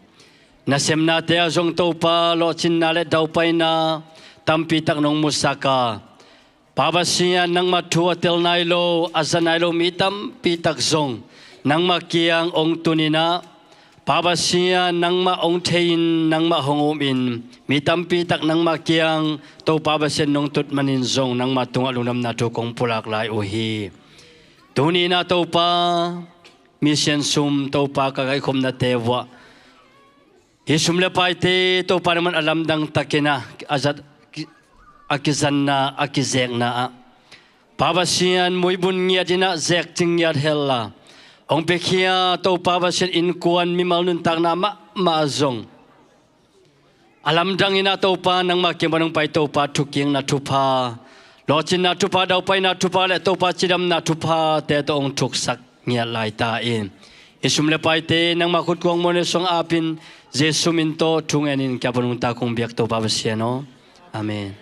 Nasemnate ah zong Topa lawhcinna le daupaina tampi tak nong musak a, Pa Pasian, nangma thu a tel nai lo, a za nai lo mi tampi tak zong nangma kiang hong tun in ah, Pa Pasian, nangmah hong thei in, nangmah hong um in, mi tampi tak nangmah kiang Topa Pasian nong tut manin zong nangma tungah lungdamna thu kong pulak lai uh hi. Tuni in ah Topa, mission sum Topa ka kaikhopnate vuah hih sum le paite Topa nangman a lamdang takin ah a zat, a kizanna, a kizekna ah, Pa Pasian, muibun ngiat in ah zekcing ngiat hel a hong piakhia Topa Pasian, innkuan mimal nuntakna mahmah zong a lamdang in ah Topa nangma kiang pan hong pai Topa thukikna thupha, lawhcinna thupha, daupaina thupha le Topa cidamna thuphate tawh hong thuksak ngiat lai ta in, hih sum le paite nangma khut kuang muan le suang apin, Jesu min tawh thu ngen in kiang pan hong ta kong biak Topa Pasian aw. Amen.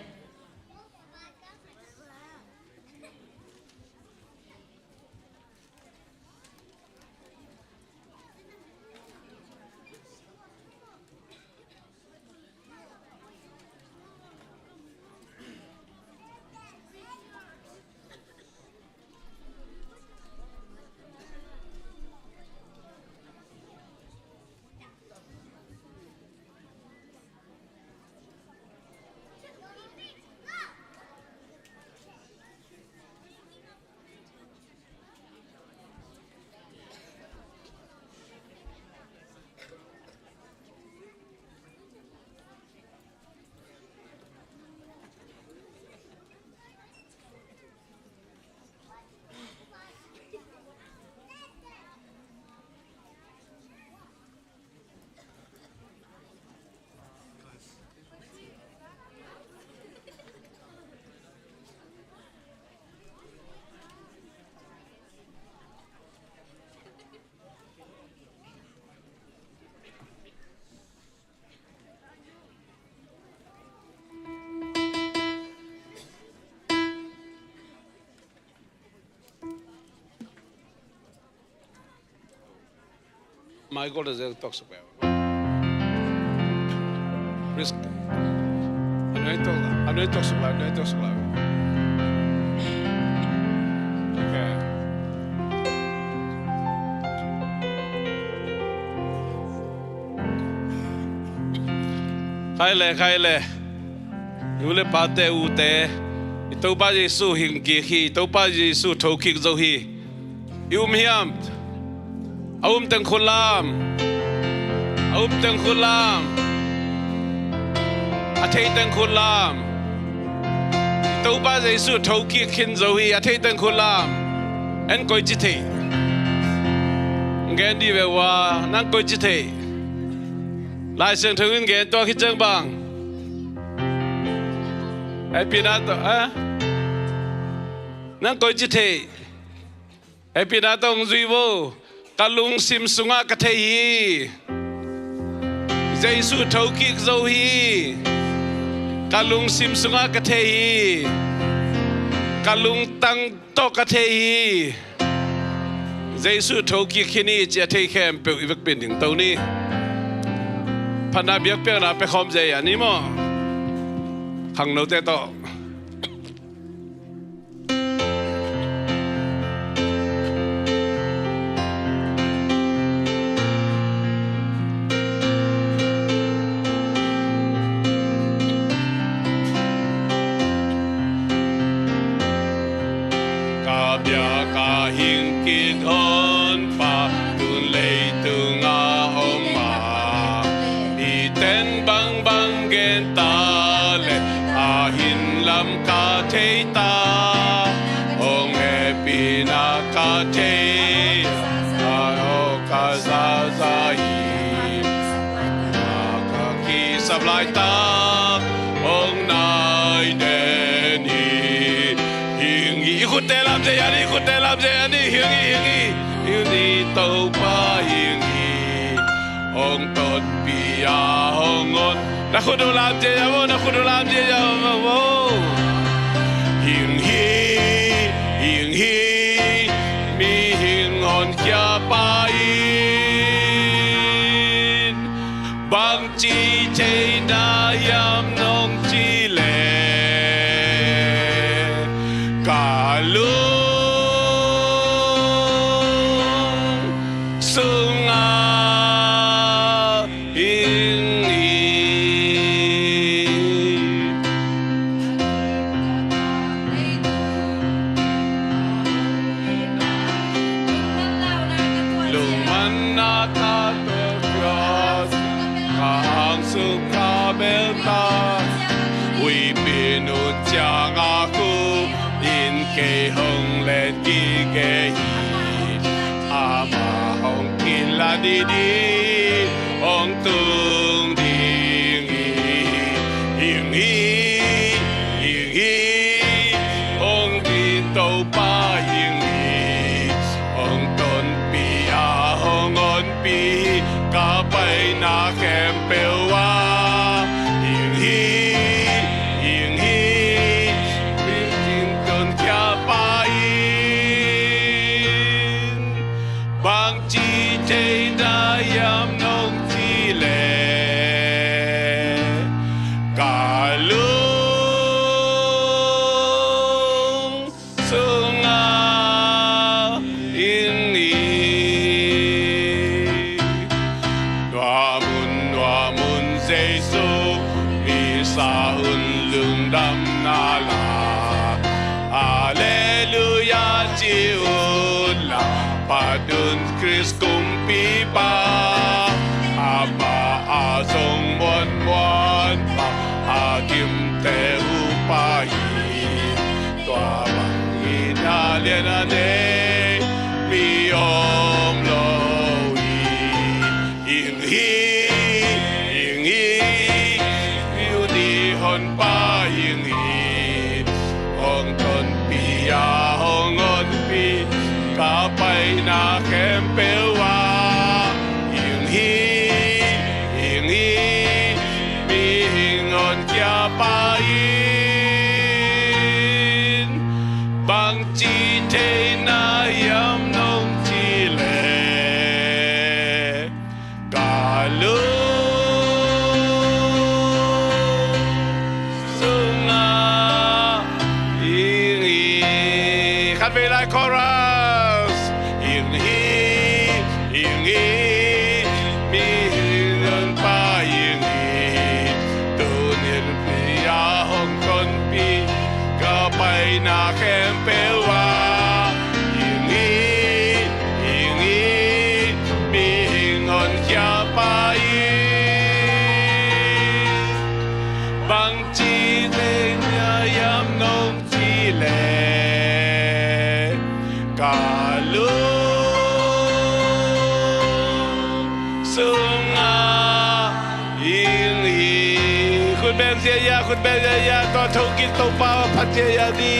Michael is there, talks about. Please. Anoint talks about, anoint talks about, anoint talks about. Okay. Khai le, khai le. U le pate, ute, i Topa Jesu hing kik hi, i Topa Jesu tho kik zo hi. I um hiam? A um teng khut lam. A um teng khut lam. A thei teng khut lam. I Topa Jesu tho kik khin zo hi, a thei teng khut lam. En koici thei? Gen di ve ua, nang koici thei? Lai Siangtho in gen tua khit ciang bang. Ei pi na tawh, eh? Nang koici thei? Ei pi na tawh hong zui vo. Ka lungsim sungah ka thei hi. Jesu tho kik zo hi. Ka lungsim sungah ka thei hi. Ka lungtang tawh ka thei hi. Jesu tho kik khin hi ci a thei khempeuh i vekpi in dingto ni. Phatna biakpiakna pia khawm zia ni maw? Khangnote tawh. Honpa tun leitung a om a, miten bangbang gen ta leh a hin lam ka thei ta. Hong hehpihna ka thei a, aw ka zaza hi. A ka kisap laitak hong nai den hi. Hing hi. I khutte lamzia, i khutte lamzia, hing hi, hing hi. Hing hi, Topa hing hi. Hong tonpih a hong on. Na khut uh lamzia, na khut uh lamzia, hing hi, hing hi. Mihing honkhia pa in bangci theihna hiam nong cih leh, ka lung sungah hing hi. Lungmanna ka tawh cross ka hang sung ka bel ta. Huihpi nun ciang a khut in kei hong len gige hi. Amah hong kilak didi hong tung ding hi. Hing hi, hing hi. Hong din Topa hing hi. Hong tonpih a hong onpih hi. Ka paina khempeuh ah hing hi, hing hi. Mihing honkhia pa in bangci theihna hiam nong cih leh, ka lung sungah hing hi. Nuam un, nuam un, Jesu misa un lungdamna la. Halleluia ci un la. Phat un Khrist kumpipa. Amah a zong muanmuan pa, a gimte upa hi. Tua bang hihna lian a nei mi om lo hi. Hing hi, hing hi. Huihpi Honpa hing hi. Hong tonpih a hong onpih ka paina khempeuh ah hing hi, hing hi. Mihing honkhia pa in bangci theihna hiam nong cih leh, ka lung sungah hing hi. Khatvei lai chorus. Hing hi, hing hi. Mihing Honpa hing hi. Tuni in huihpi a hong tonpih ka paina khempeuh ah hing hi, hing hi. Mihing honkhia pa in bangci theihna hiam nong cih leh, ka lung sungah hing hi. Khut beng ziahziah, khut beng ziahziah. Tua thokik Topa phat ziahziah ni.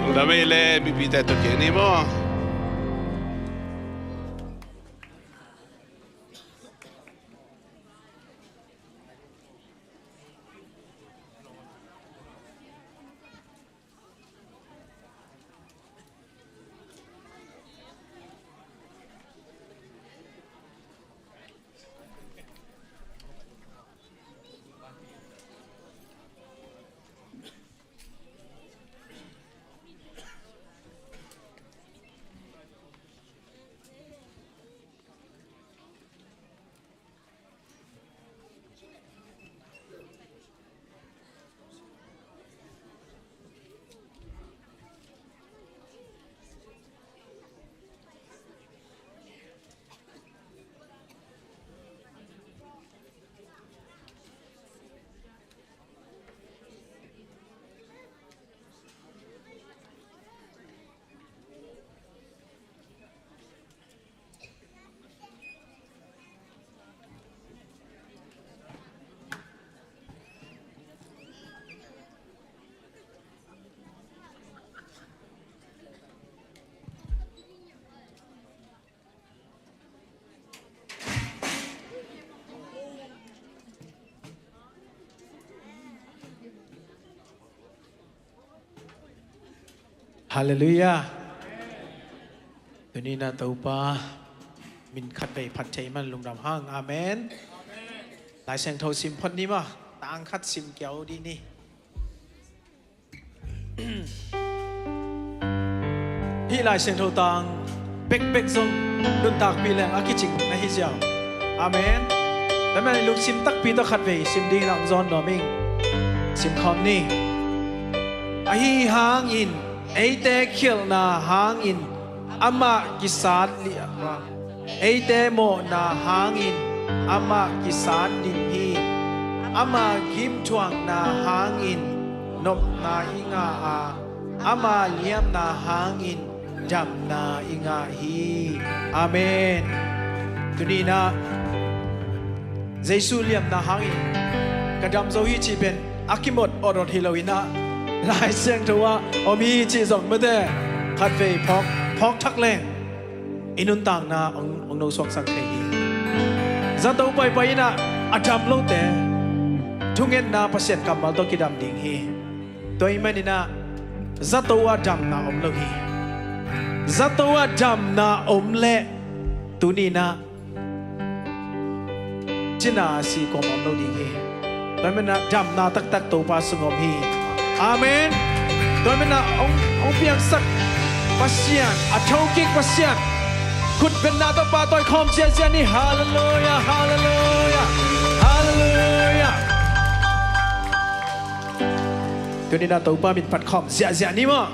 Lungdam ei leh mipite tawh kik ni maw. Halleluiah. Tuni-in ah Topa min khatvei phat thei man lungdam hang. Amen. Lai Siangtho sim phot ni maw. Tang khat sim kiau dih ni. Hih Lai Siangtho tang bekbek zong nuntakpih leng a kicing na hi ziau. Amen. Tua manin lungsim takpi tawh khatvei sim dingin ah hong zawn nuam ing. Sim khawm ni. Ahi hangin eite khialhna hangin amah kisat liam a, eite mawhna hangin amah kisat dim hi. Ama gimthuakna hangin nopna i ngah a, ama liamna hangin damna i ngah hi. Amen. Tuni-in ah Jesu liamna hangin ka dam zo hi cih pen a kimot awtawt hi lo-in ah Lai Siangtho ah om hi cih zong mate khatvei phawk, phawk thak leng i nuntakna hong, hong nosuaksak thei hi. Zato paipai in ah a dam lote thungetna Pasian kammal tawh kidam ding hi. Tua ahih manin ah zato ah damna om lo hi. Zato ah damna om leh tuni-in ah cina si kawm om lo ding hi. Tua ahih manin ah damna taktak Topa sung om hi. Amen. Tua ahih manin ah hong, hong piangsak Pasian, a thokik Pasian khutbetna tawh pahtawi khawm ziahziah ni. Halleluiah, halleluiah, halleluiah. Tuni-in ah Topa min phat khawm ziahziah ni maw.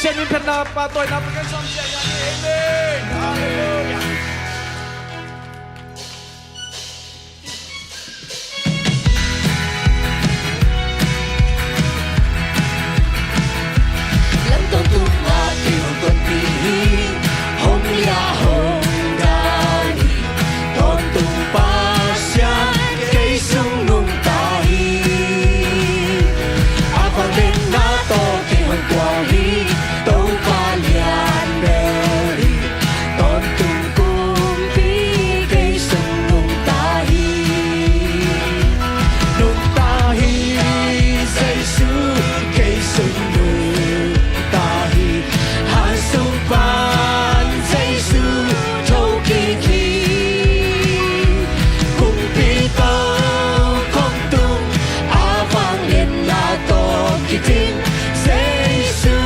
Siangtho min phatna, pahtawina, Pasian sawm ciat hi. Amen. Halleluia. Lam tawntung ah kei hong tonpih hi, hong liah hong dan hi, tawntung Pasian kei sung nungta hi. A vangliatna tawh kei hong kuang hi, Topa lian bel hi, tawntung kumpi kei sung nungta hi. Nungta hi, Jesu kei sung nungta hi, han sung pan Jesu thokik hi. Kumpi tawh khawm tung, a vangliatna tawh kidim, Jesu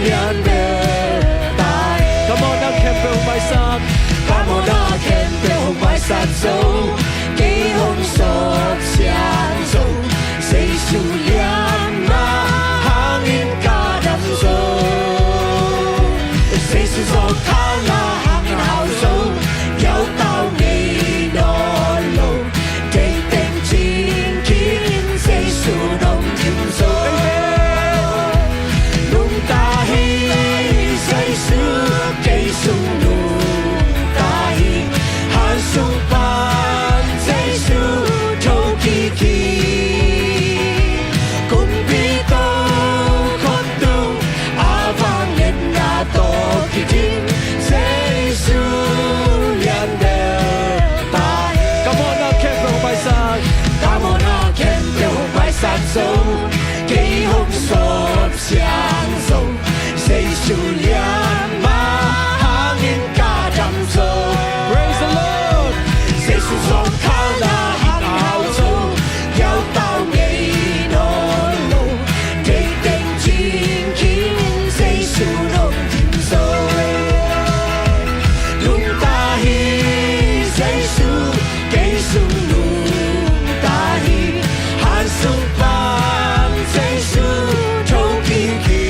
lian bel ta hi. Come on, a khempeuh hong maisak. Come on, a khempeuh hong maisak zo, kei hong sawp siang zo, Jesu lian mah hangin ka dam zo. Jesu zawngkhal ah hangin hau zo, yautau ngei nawn lo, deih teng cing khin Jesu nong dim zo. Nungta hi, Jesu kei sung nungta hi, han sung pan Jesu thokik hi. Kumpi tawh khawm tung, a vangliatna tawh kidim, Jesu lian bel ta hi. Come on, a khempeuh hong maisak. Come on, a khempeuh hong maisak zo, kei hong sawp siang zo, Jesu lian mah hangin ka dam zo. Praise the Lord. Jesu zawngkhal ah hangin hau zo, yautau ngei nawn lo, deih teng cing khin Jesu nong dim zo. Nungta hi, Jesu kei sung nungta hi, han sung pan Jesu thokik hi.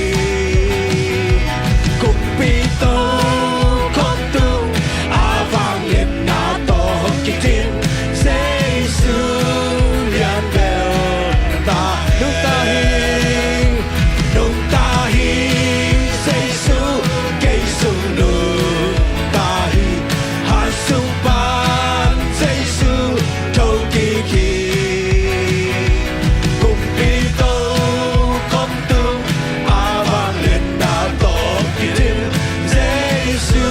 Kumpi tawh khawm tung, a vangliatna tawh kidim, Jesu lian bel ta. Nungta hi, nungta hi, Jesu kei sung nungta hi, han sung pan Jesu thokik hi. Kumpi tawh khawm tung, a vangliatna tawh kidim, Jesu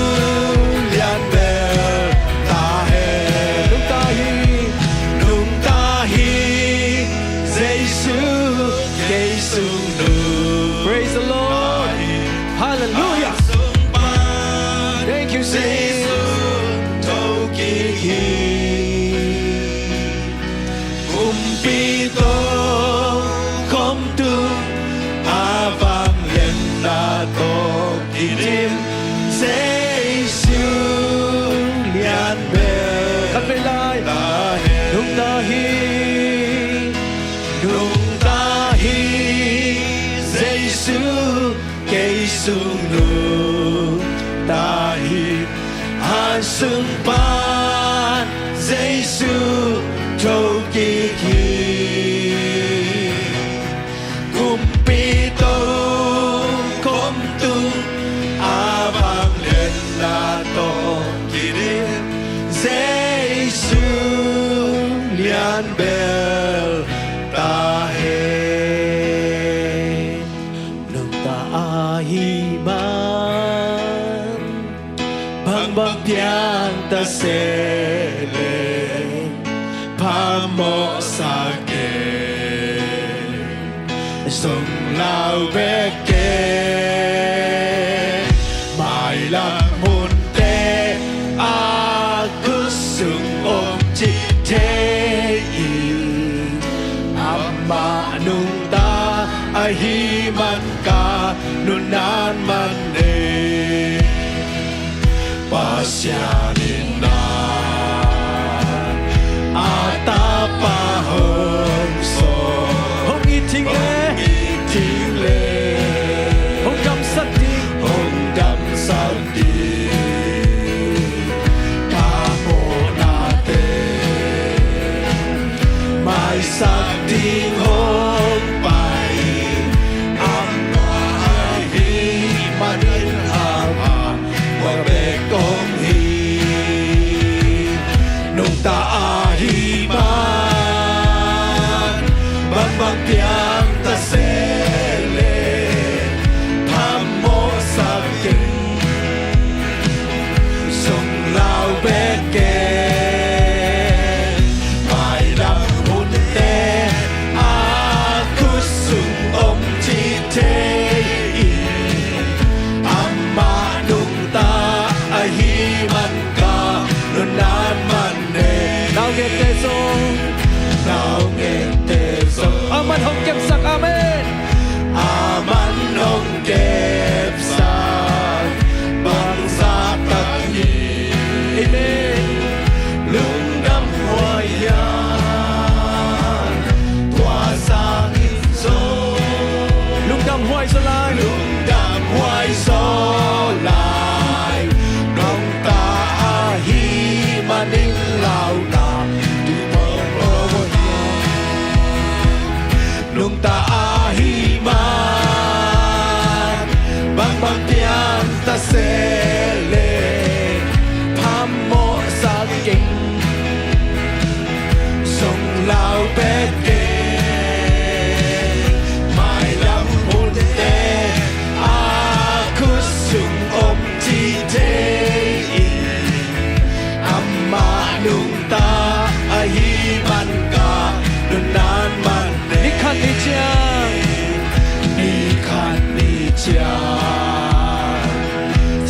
lian bel ta hi. Nungta hi, nungta hi, Jesu kei sung nungta hi. Praise the Lord. Hallelujah. Thank you, Jesus. Kumpi tawh khawm tung, a vangliatna tawh kidim, Jesu lian bel. Khat vei lai. Nungta hi, nungta hi, Jesu kei sung nungta hi, han sung pan Jesu thokik hi. Kumpi tawh khawm tung, a vangliatna tawh kidim, Jesu lian bel ta hi. Nungta ahih man bangbang piangta se leh, phamawh sa kei, zong lau bek kei. Mailam hunte a khut sung om ci thei hi. Amah nungta ahih man ka nunnan man nei. Pasian in a tapa hong sawm, hong it ding leh, hong it ding leh, hong kamsa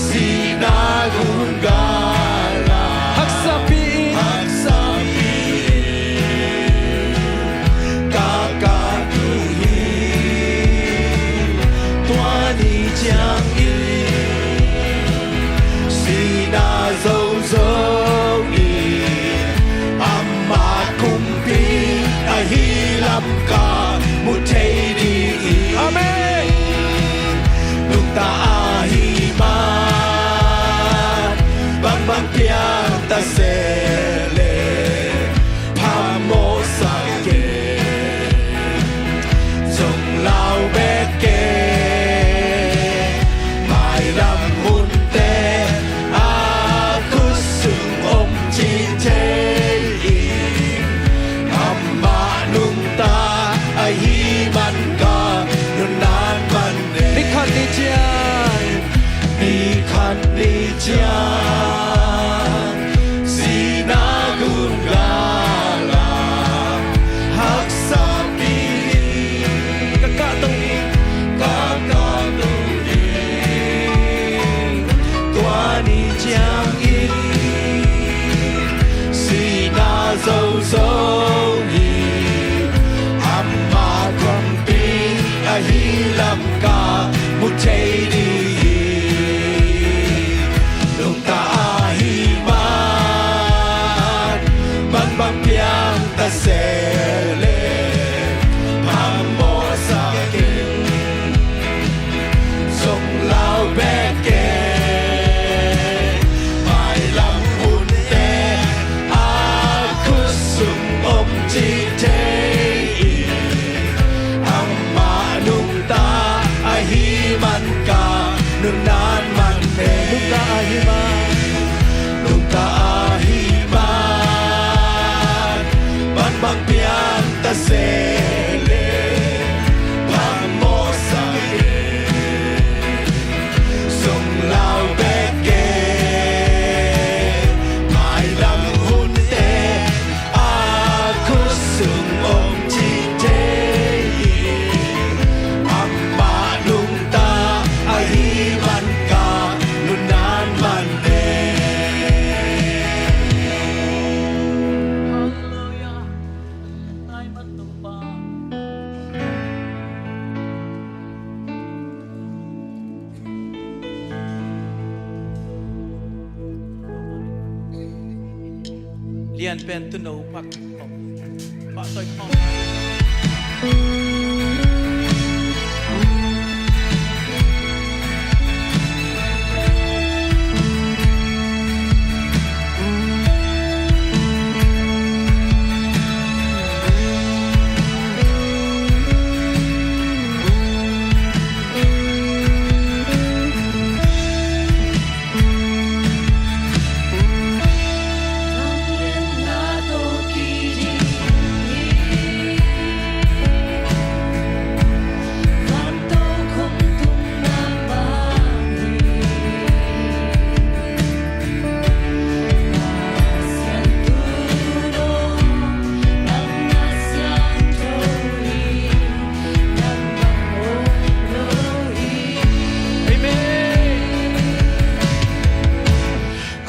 Sihna gun gala haksapi in, haksapi in ka kah uh hi. Tua ni ciangin sihna zozo in ama kumpi ahi lam ka mu thei ding hi. Amen. Nungta ahih man bangbang piang ta se le phamawhsak kei, zong lau bek kei. Mailam hunte a khut sung om ci thei in, amah nungta ahih man ka nunnan man e. Ni khat ni ciang, ni khat ni ciang sihna gun gala haksapi in ka kah to hi, ka kah to hi. Tua ni ciangin sihna zozo hi, ama kumpi ahi lam ka mu thei ding hi. Nungta ahih man bangbang piang ta se le phamawhsak kei, zong lau bek kei. Mailam hunte a khut sung om ci thei in, amah nungta ahih man ka nunnan man e. Nungta ahih man, nungta ahih man bangbang piang ta se le phamawhsak kei, zong lau bek kei. Mailam hunte a khut sung om ci thei in, amah nungta ahih man ka nunnan man e. Halleluia. Nai man Topa. Lian pen Tuuno Pak Pak Toi Phong.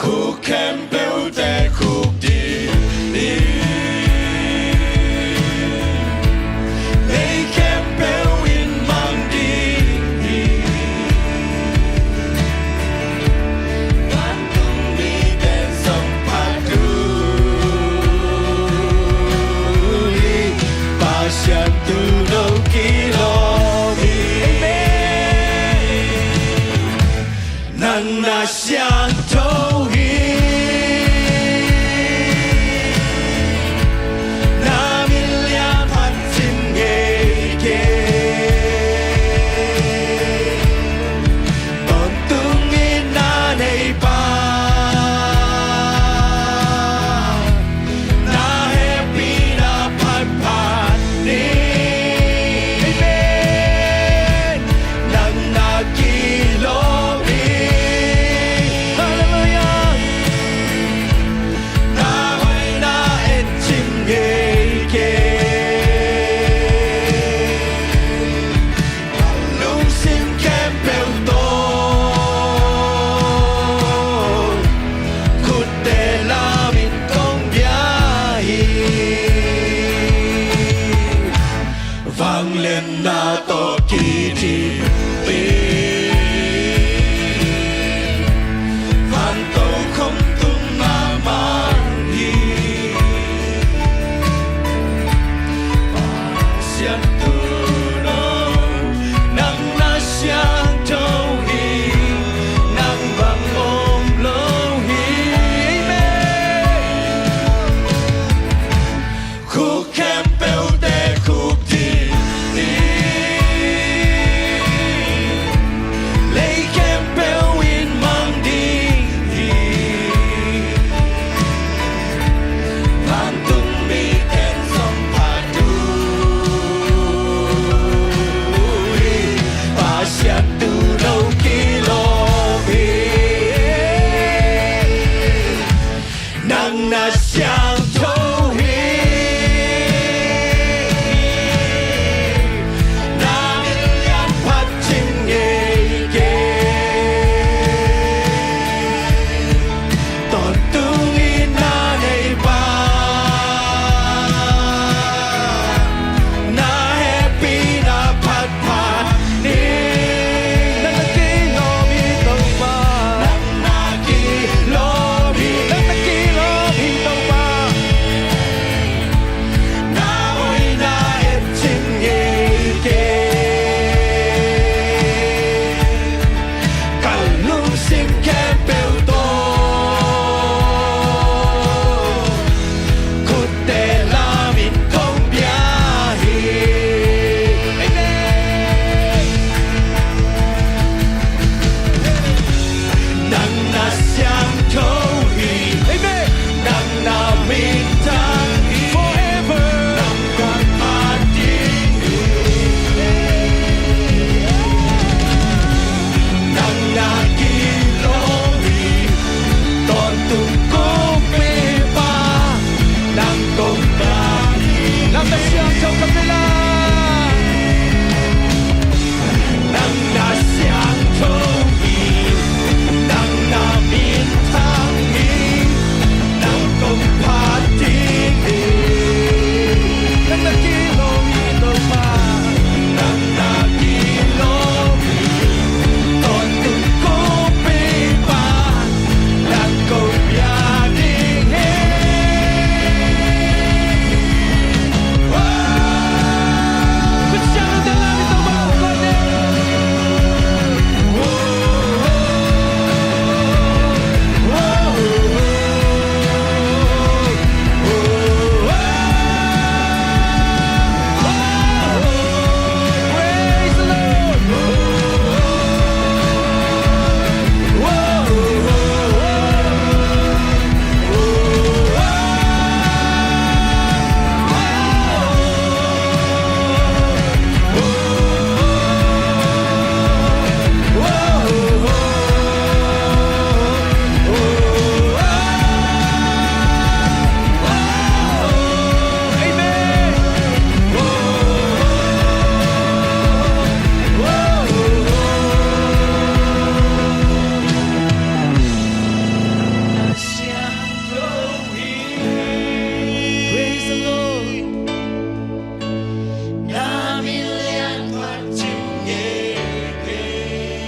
Khuk khempeuhte khuk ding hi. Lei khempeuh in mang ding hi. Vantung mite zong phat uh hi. Pasian Tuuno kilawm hi. Amen. Nang na siangtho hi. Na min lian phat cim ngei kei. Tawntung in na nei pa, na hehpihna phatphat ni. Amen. Nang na kilawm hi. Halleluia. Na hoihna en cim ngei kei. Lungsim khempeuh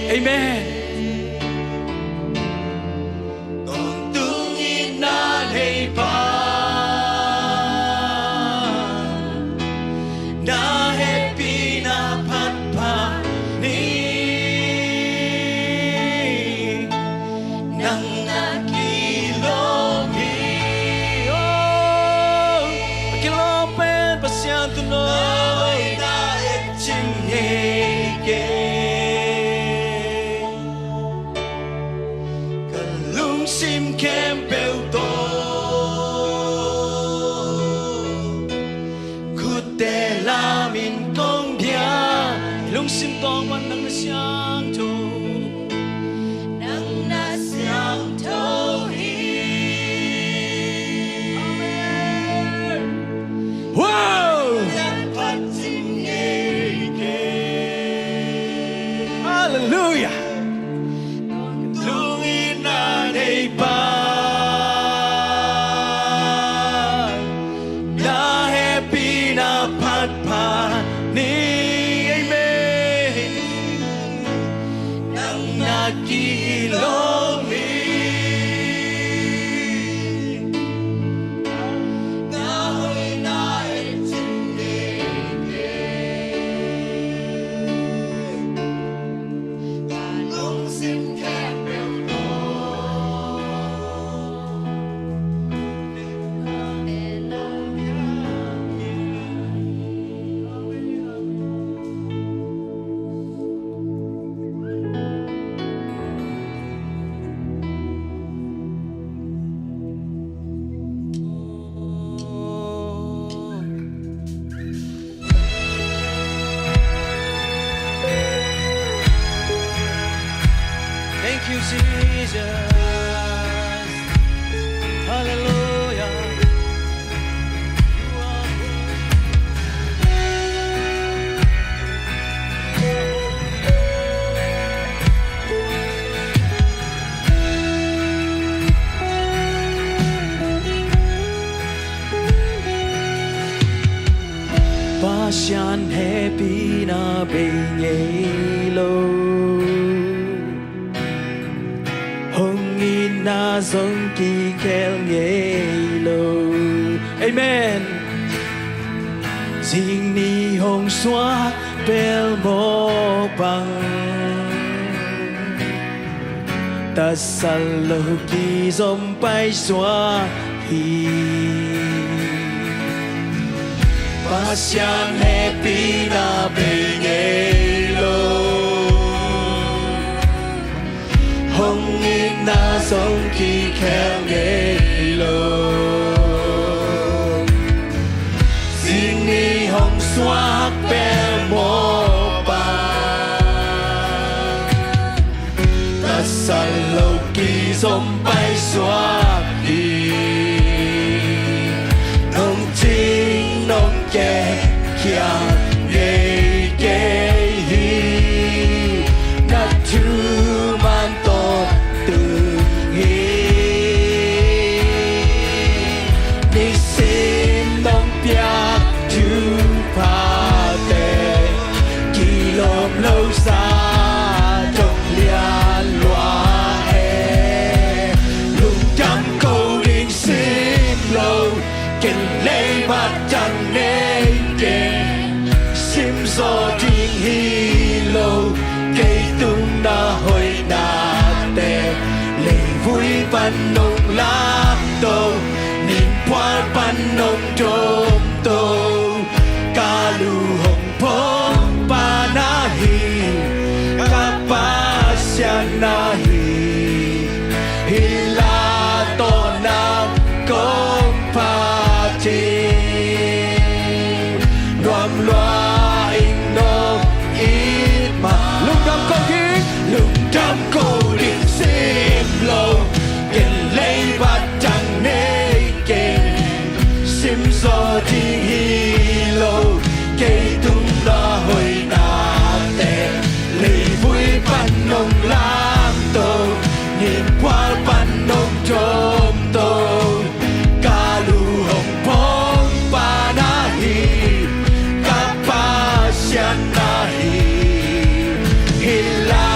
Amen. Tawntung itna nei pa, na hehpihna phatphat ni. Nang na kilawm hi. Oh, a kilawm pen Pasian tawh na hoihna et cing ngei kei. Ka lungsim khempeuh tawh khutte lamin kong biak. Lungsim tawng pan nang na siangtho. Nang na siangtho hi. Amen. Wow! Nang phat cing ngei kei. Hallelujah. Tawntung itna nei pa, na hehpihna phatphat ni. Amen. Nang na kilawm hi. Na hoihna et cing ngei kei. Thank you, Jesus. Hallelujah. Pasian hehpihna bei ngei lo, hong itna zong kikhel ngei lo. Amen. Zingni hong suak pelmawh bang, tatsat lo kizom paisuak hi. Pasian hehpihna bei ngei lo, hong itna zong kikhel ngei lo. Zingni hong suak pelmawh bang, tatsat lo kizom paisuak hi. Nong cing nong kem khia ngei kei hi. Na thuman tawh tung hi. Nisim nong piak thuphate kilawm lo sa dong lian lua e. Lungdam ko ding sim lo, ken lei bat dang nei kei. Sim zaw ding hi lo, kei tung na hoihnate. Leivui pan nong lamto, ninphual pan nong dawmto, ka lu hong phawkpa na hi, ka Pasian na hi. Hih la tawh nang kong phat hi. Nuam lua ing, nong it mah. Lungdam ko ding, lungdam ko ding sim lo, ken lei bat dang nei kei. Sim zaw ding hi lo, kei tung na hoihnate. Leivui pan nong lamto, ninphual pan nong dawmto, ka lu hong phawkpa na hi, ka Pasian na hi. Hih la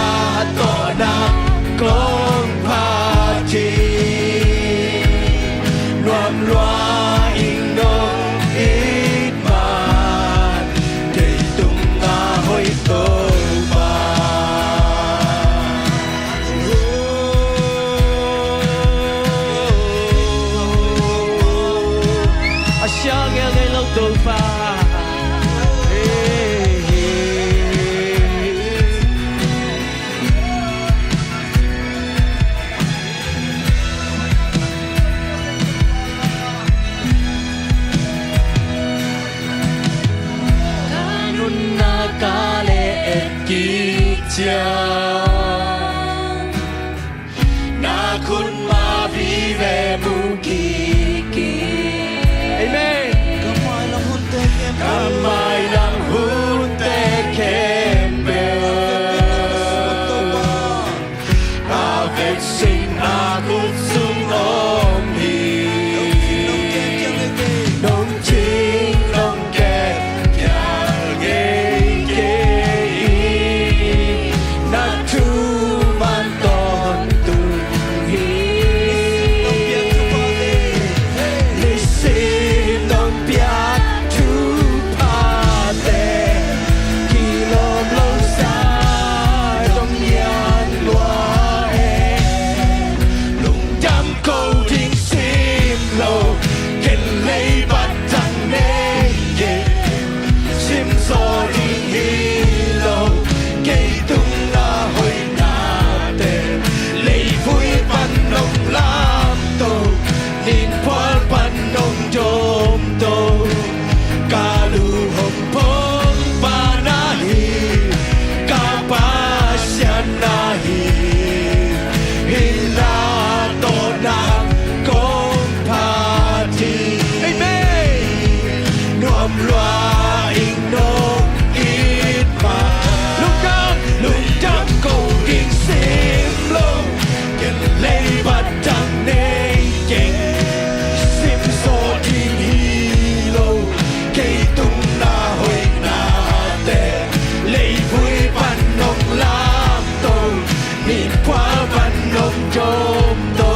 Min phual pan nong dawm to,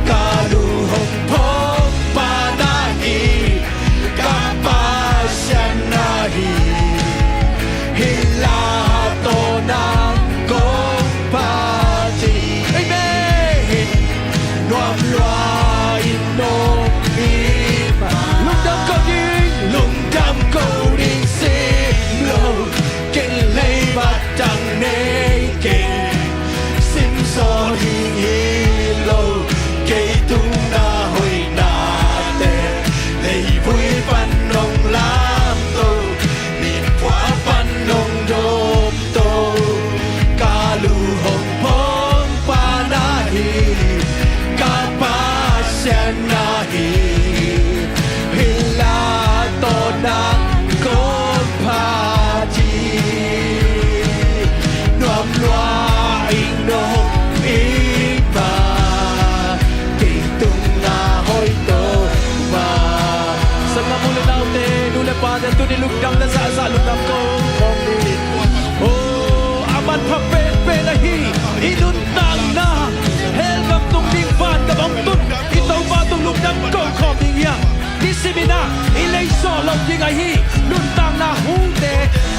ka lu hong phawng pa na hi, ka Pasian na hi. Hi la tawh nang kong phat hi. Amen. Nuam lua in nong it ma, lungdam ko ding, lungdam ko ding sim lo. Ken leibat dang nei keng, sim zaw ding hi lo. Kei tung na hoihnate, leivui pan nong lamto, min phual pan nong dawm to, ka lu hong phawng pa na hi, ka Pasian na hi. Hi la tawh nang kong phat hi. Nuam lua in nong it ma, kei tung na hoih to ma. Sanggam u le naute, nu le pate, tuni lungdam na zahzah lungdam ko khawm ni. Oh, a manpha penpen ahi i nuntakna, hell gam tung ding van gam hong tun i Topa tung lungdam ko khawm ding hi a. Nisimin ah i lei zawh loh ding ahi nuntakna hute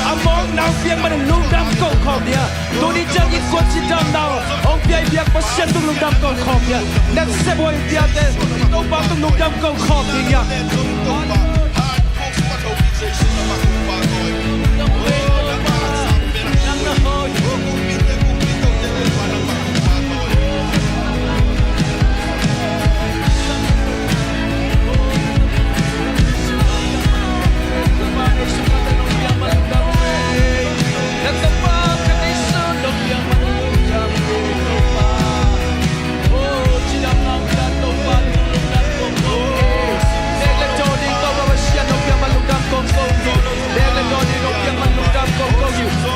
a mawkna hong piak man un lungdam ko khawm ding hi a. Tuni ciang innkuan cidamna hong pia i biak Pasian tung lungdam ko khawm ding hi a. Nasep hoih piate i Topa tung lungdam ko khawm ding hi a.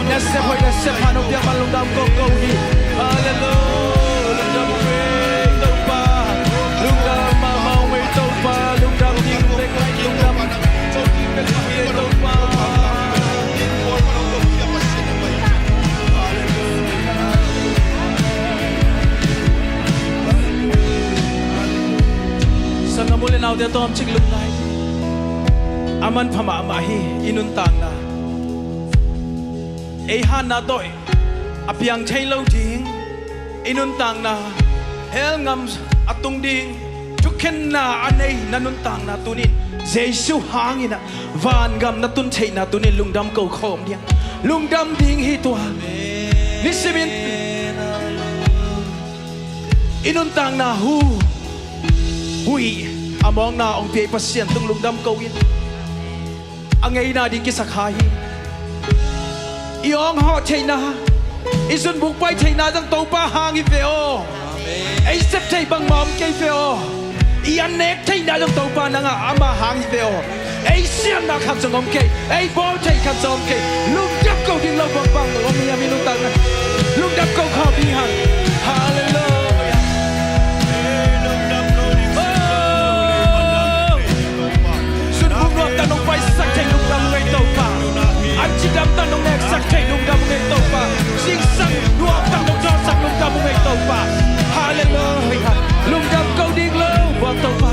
Nasep hoih, nasep pha nong piak man lungdam kongkong hi. Halleluiah. Lungdam ung ei Topa. Lungdam mahmah ung ei Topa. Lungdam ding bek, lungdam ding bek ung ei Topa. Sanggam u le naute, tawmcik lungngai. A manpha mahmah hi i nuntakna. Ei hanna tawh a piang thei lo ding i nuntakna, hell gam a tung ding thukhenna a nei na nuntakna tunin Jesu hangin ah vangam na tun theihna tunin lungdam ko khawm ding. Lungdam ding hi tua. Nisimin i nuntakna hu, huih a mawkna hong pia i Pasian tung lungdam ko in. A ngeina ding kisa kha hi. I awng hawh theihna, i zunbuk pai theihna zong Topa hang hi ve aw. Ei sep thei bangmah om kei ve aw. I an nek theihna zong Topa nangah ama hang hi ve aw. Ei siamna khat zong om kei, ei bawl thei khat zong om kei. Lungdam ko ding lo bangbang om hiam i nuntakna? Lungdam ko khawm ding hang. Halleluiah. Oh. Zunbuk nuamtak nong paisak thei lungdam ung ei Topa. An cidamtak nong neksak thei lungdam ung ei Topa. Zingsang nuamtak nong dawlsak lungdam ung ei Topa. Halleluiah. Lungdam ko ding lo bang Topa.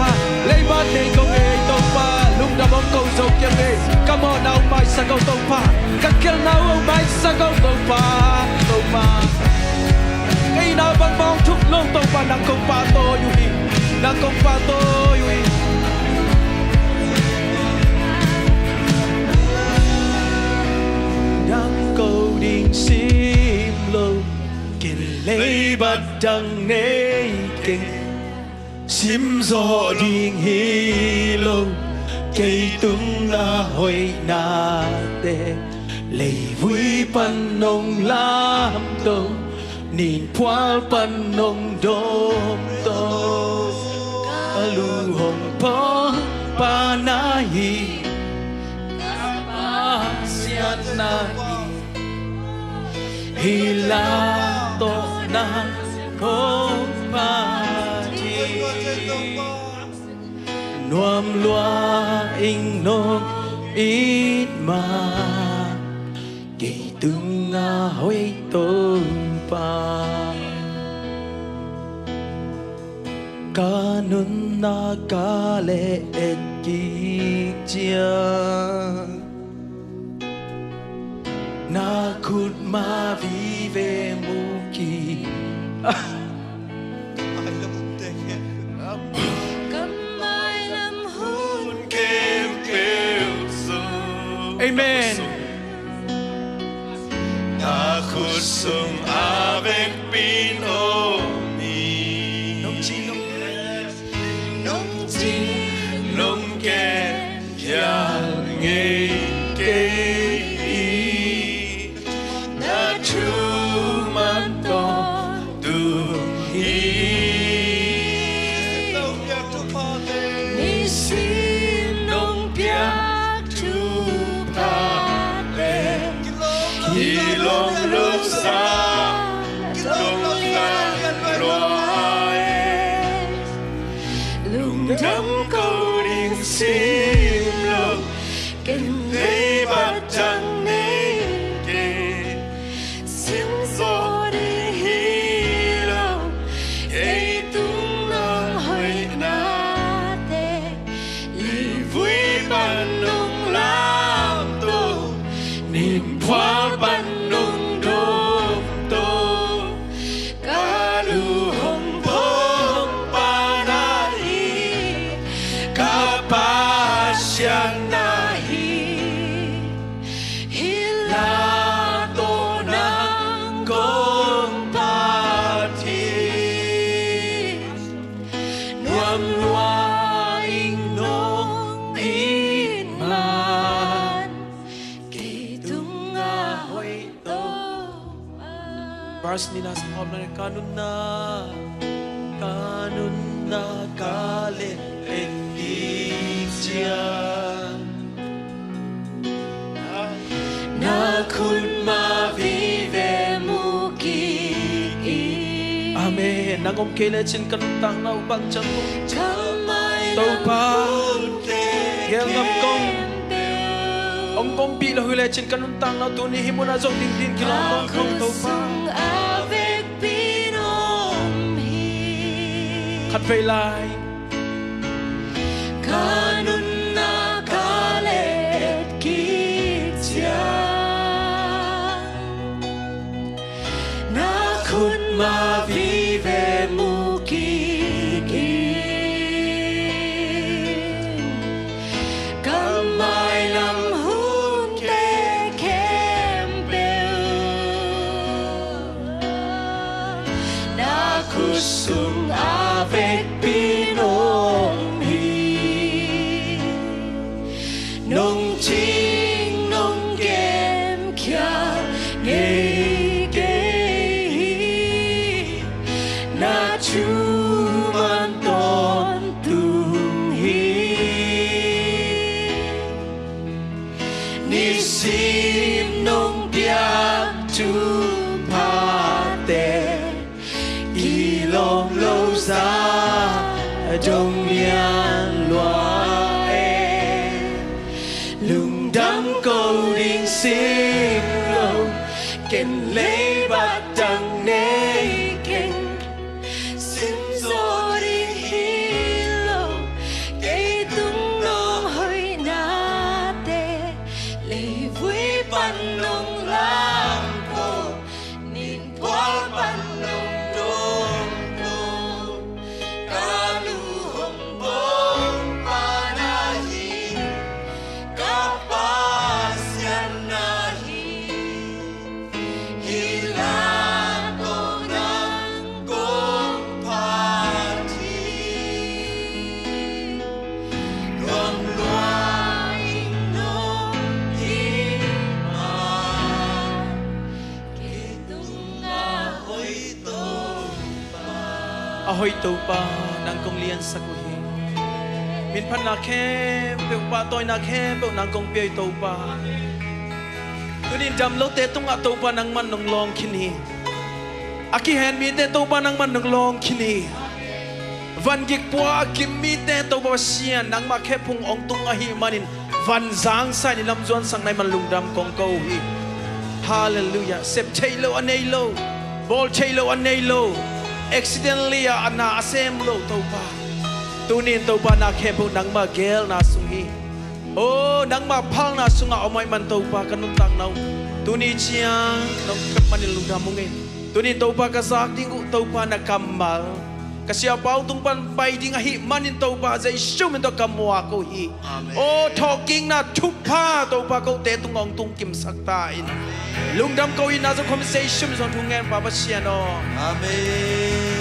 Leibat nei kong ei Topa. Lungdam hong ko zo kei ei. Ka mawhna hong maisak o Topa. Ka gelna hong maisak o Topa. Topa. Ka itna bangbang thuk lo Topa, nang kong pahtawi uh hi. Nang kong pahtawi uh hi. Dang ko ding sim lo, ken leibat dang nei keng. Sim zawh ding hi lo, kei tung na hoihnate. Leivui pan nong lamto, ninphual pan nong dawmto. Ka lu hong phawng pa na hi, ka Pasian na hi. Hi la tawh nang kong phat hi. Nuam lua ing nong it ma, kei tung na hoih to. Pa, ka nunna ka le et kik ciang, na khut ma vive mu kik. Ka mailam hun khempeuh sung. Amen. Na khut sung a vekpi in om hi. Nong cih, nong cih, nong kem, khial ngei kei hi. Na thuman tawntung hi. Nisim nong piak thuphate kilawm lo sa, kilawm lian lua e. Lungdam ko ding sim lo, ken leibat dang nei keng. Sim zaw ding hi lo, kei tung nong hoihnate. Leivui pan nong lamto, nimphual pan nong dawmto. Ka lu hong phawk pa na hi, ka Pasian na hi. Hih la tawh nang kong phat hi. Nuam lua ing nong it man, kei tungah hoih to. Verse nihna sang hawm lai. Ka nunna, ka nunna ka le et kik ciang, na khut ma vive mu kik hi. Amen. Nang om kei lecin ka nuntakna uh bang ciang Topa, gelngam kong, hong kongpih lo hi lecin ka nuntakna uh tuni hih munah zong ding ding kilawm kong Topa. Khatvei lai. Ka nunna ka le et kik ciang, na khut ma vive mu kik hi. Ka mailam hunte khempeuh na khut sung a vekpi in om hi. Nong cing nong kem khial ngei kei hi. Na thuman tawntung hi. Nisim nong piak thuphate kilawm lo sa, dong lian lua e. Lungdam ko ding sim lo, ken leibat dang nei keng. Sim zaw ding hi lo, kei tung nong hoihnate. Leivui pan nong lamto, nimphual pan nong dawmto. Ka lu hong phawk pa na hi, ka Pasian na hi. Hih la tawh nang kong phat hi. Nuam lua ing nong it man, kei tungah hoih Topa. A hoih Topa, nang kong liansak uh hi. Minphatna khempeuh, pahtawina khempeuh nang kong pia uh hi Topa. Tuni-in dam lote tungah Topa nangman nong lawng khin hi. A kihen mite Topa nangman nong lawng khin hi. Van gik pua a kim mite Topa Pasian nangmah khephung hong tung ahih manin van zangsa in i lam zuansak na hih man lungdam kong ko uh hi. Halleluiah. Sep theih loh a nei lo, Bawl thei lo, a nei lo, accidentally a, a na a sem lo, Topa. Tuni in Topa, na khempeuh nangmah geelna sung hi. O, nangmah phalna sungah om ahih man Topa, ka nuntakna uh tuni ciang nong pek manin lungdam ung ei. Tuni in Topa, ka zak ding uh Topa na kammal, ka siapa uh tung pan pai ding ahih manin Topa, Jesu min tawh ka muak uh hi. Amen. O, thawhkikna thupha Topa, kote tungah hong tungkimsak ta in. Amen. Lungdam ko hi, na zong khawm Jesu min tawh thu ngen, Pa Pasian aw. Amen.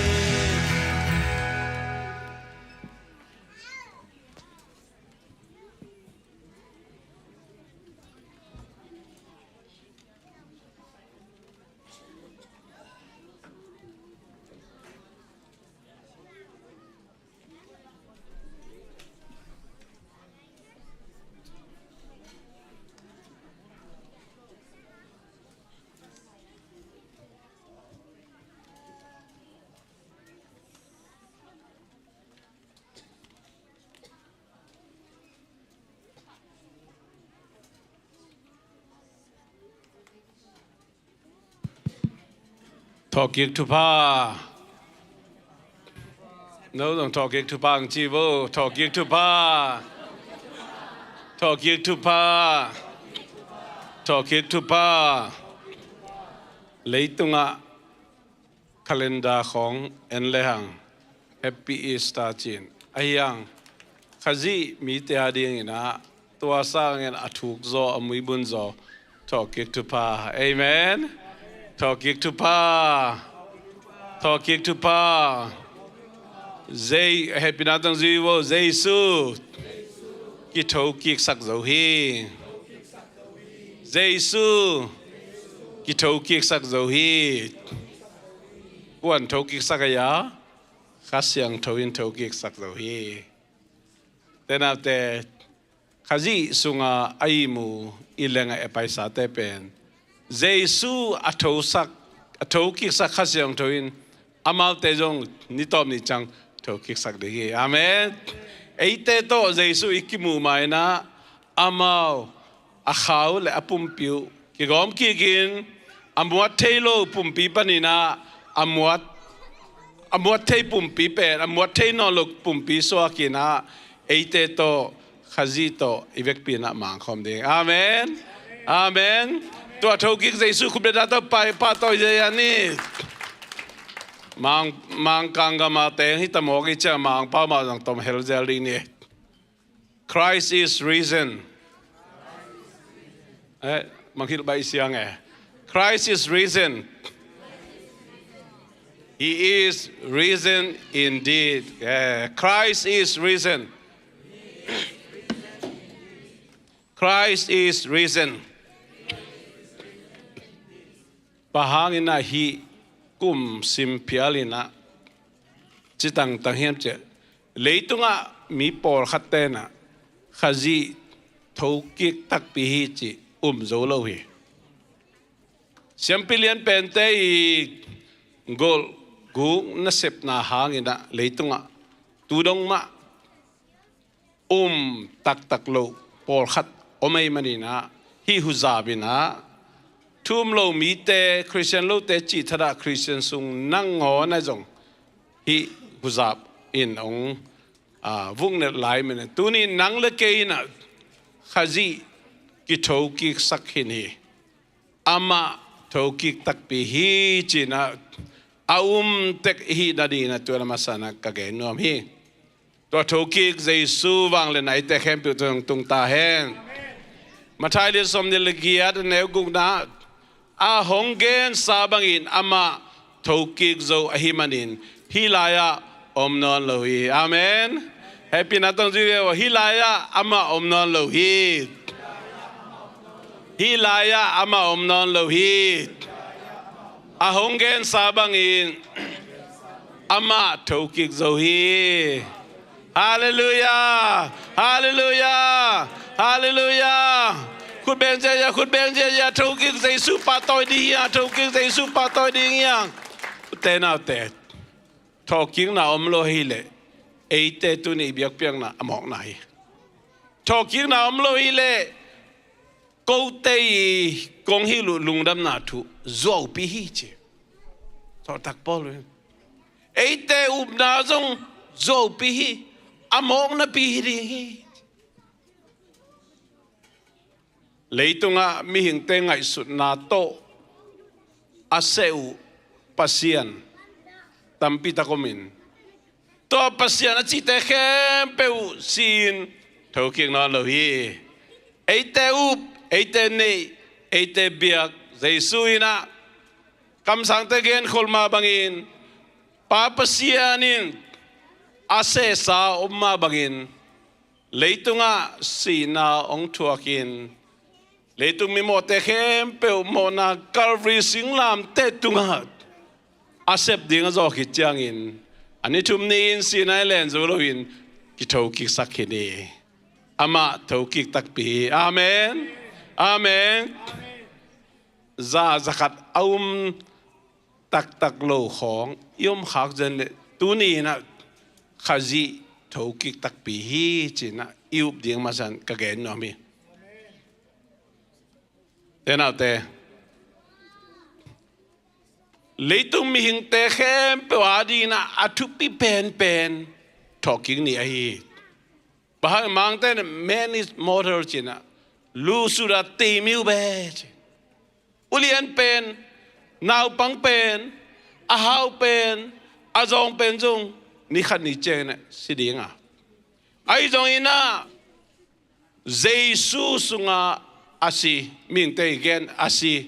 Thawhkik thupha. No zong thawhkik thupha ang ci vo. Thawhkik thupha. Thawhkik thupha. Thawhkik thupha. Leitungah calendar khawng en lehang Happy Easter ci-in, ahi hang Khazih mite a dingin ah tua sangin a thuk zaw, a muibun zaw, thawhkik thupha. Amen. Thawhkik thupha. Thawhkik thupha. Zei, hehpihna tang zui vo, Jesu kithokiksak zo hi. Jesu kithokiksak zo hi. Kuan thokiksak a, Kha Siangtho in thokiksak zo hi. Te naute, Khazih sunga a ihmu i lengah e paisate pen Jesu a thosak, a thokiksak Kha Siangtho in amaute zong ni tawp ni ciang thokiksak ding hi. Amen. Eite tawh Jesu i kimuh ma-in ah amau a kha uh le a pumpi uh kigawm kikin, a muat thei lo pumpi panin ah a muat, a muat thei pumpi pen a muat thei nawn lo pumpi suakin ah eite tawh, Khazih tawh i vekpi in ah mangkhawm ding. Amen. Amen. Tua thokik Jesu khut beng tawh pai, pahtawi zia ni. Mang, Mangkang gam a teng hi ta mawk i cia, Mangpau mah zong tom hel zel ding ni. Christ is risen. Eh, mangkhilh baih siang eh. Christ is risen. He is risen indeed. Eh, Christ is risen. Christ is risen. Bang hangin ah hih kum sim phial in ah ci tangtang hiam cih leh, leitungah mi pawlkhat ten ah Khazih thokik takpi hi cih um zo lo hi. Siampi lian pente i golh guk nasepna hangin ah leitungah tu dong mah um taktak lo pawlkhat om ahih manin ah, hih huzap in ah thu um lo mite, Khristian lote cih thadah Khristian sung nangawn ah zong hih huzap in hong, ah, vuknelh lai manin, tuni nang le kei in ah Khazih kithokiksak khin hi. Amah thokik takpi hi ci-in ah a um tek i hih nadingin ah tua lam a san ah ka gen nuam hi. Tua thokik Jesu vangliatna eite khempeuh tungah tung ta hen. Matthai lian sawmnih le giat, a neu gukna, a hong gensa bangin amah thokik zo ahih manin hih lai-ah om nawn lo hi. Amen. Hehpihna tawh zui ve aw, hih lai-ah amah om nawn lo hi. Hih lai-ah amah om nawn lo hi. A hong gensa bangin amah thokik zo hi. Halleluiah! Halleluiah! Halleluiah! Khut beng ziahziah, khut beng ziahziah, thokik Jesu pahtawi ding hi hang, thokik Jesu pahtawi ding hi hang. Ute naute, thawhkikna om lo hi leh eite tuni i biakpiakna a mawkna hi. Thawhkikna om lo hi leh kote i kong hilh uh lungdamna thu zuaupi hi ci. Sawltak Paul in, eite upna zong zuaupi hi, a mawknapi hi ding hi. Leitungah mihingte ngaihsutna tawh a seh uh Pasian tampi tak om in, tua Pasian a cihte khempeuh si-in thokik nawn lo hi. Eite up, eite neih, eite biak Jesu in ah, kamsangte genkhol mah bangin, Pa Pasian in a sehsa om mah bangin, leitungah sihna hong thuakin, leitung mimawhte khempeuh mawhna Calvary singlamteh tungah a sep ding a zawh khit ciangin, a ni thum ni-in sihna i len zo loin kithokiksak hi ni. Amah thokik takpi hi. Amen. Amen. Za, za khat a um taktak lo khawng i om khak zen leh, tuni in ah Khazih thokik takpi hi ci-in ah i up ding masa-in ka gen nuam hi. Te naute, leitung mihingte khempeuh adingin ah a thupi penpen thawhkik ni ahi hi. Bang hang, Mangte in, "Man is mortal," ci-in ah, "Lusut a timi uh ve," ci. Ulian pen, naupang pen, a hau pen, a zawng pen zong ni khat ni ciangin ah si ding a. Ahi zongin ah Jesu sungah a si, mihingte i gen a si,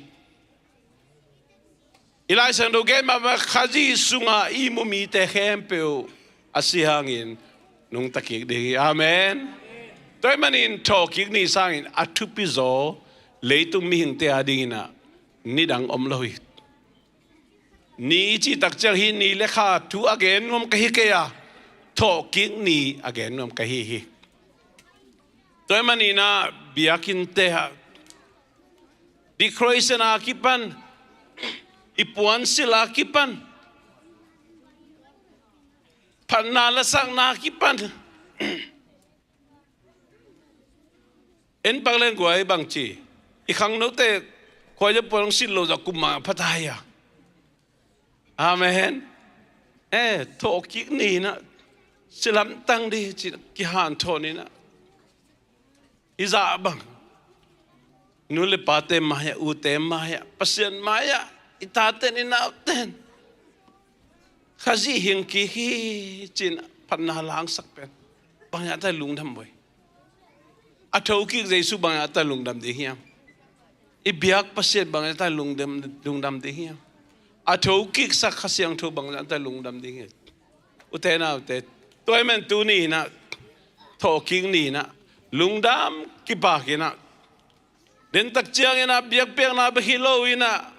i Lai Siangtho gen mahmah Khazih sungah i mu mite khempeuh a si hangin nungta kik ding hi. Amen. Tua ahih manin thawhkik ni sangin a thupi zaw leitung mihingte adingin ah nidang om lo hi. Ni i cih tak ciang hih ni le kha thu a gen nuam ka hi kei a, thawhkik ni a gen nuam ka hi hi. Tua ahih manin ah biakinnte ah, decoration a kipan, i puansilh a kipan, phatna lasakna a kipan, en pak leng kua i bangci, i khangnote khuaia puan hong silh lo zah kum mah pha ta hi a. Amen. Eh, thawhkik ni-in ah si lamdang ding hi ci-in ah kihanthawn in ah, i zah bang, nu le pate mai-ah, ute mai-ah, Pasian mai-ah, i taten i nauten Khazih hing kik hi ci-in ah phatna langsak pen bang hiam, a ta lungdam uh hi. A thokik Jesu bang hiam, a ta lungdam ding hiam? I biak Pasian bang hiam, a ta lungdam, lungdam ding hiam? A thokiksak Kha Siangtho bang hiam, a ta lungdam ding hiam? Ute naute, tua ahih manin tuni-in ah, thawhkik ni-in ah, lungdam kipak in ah, den tak ciangin ah biakpiakna bek hi lo-in ah,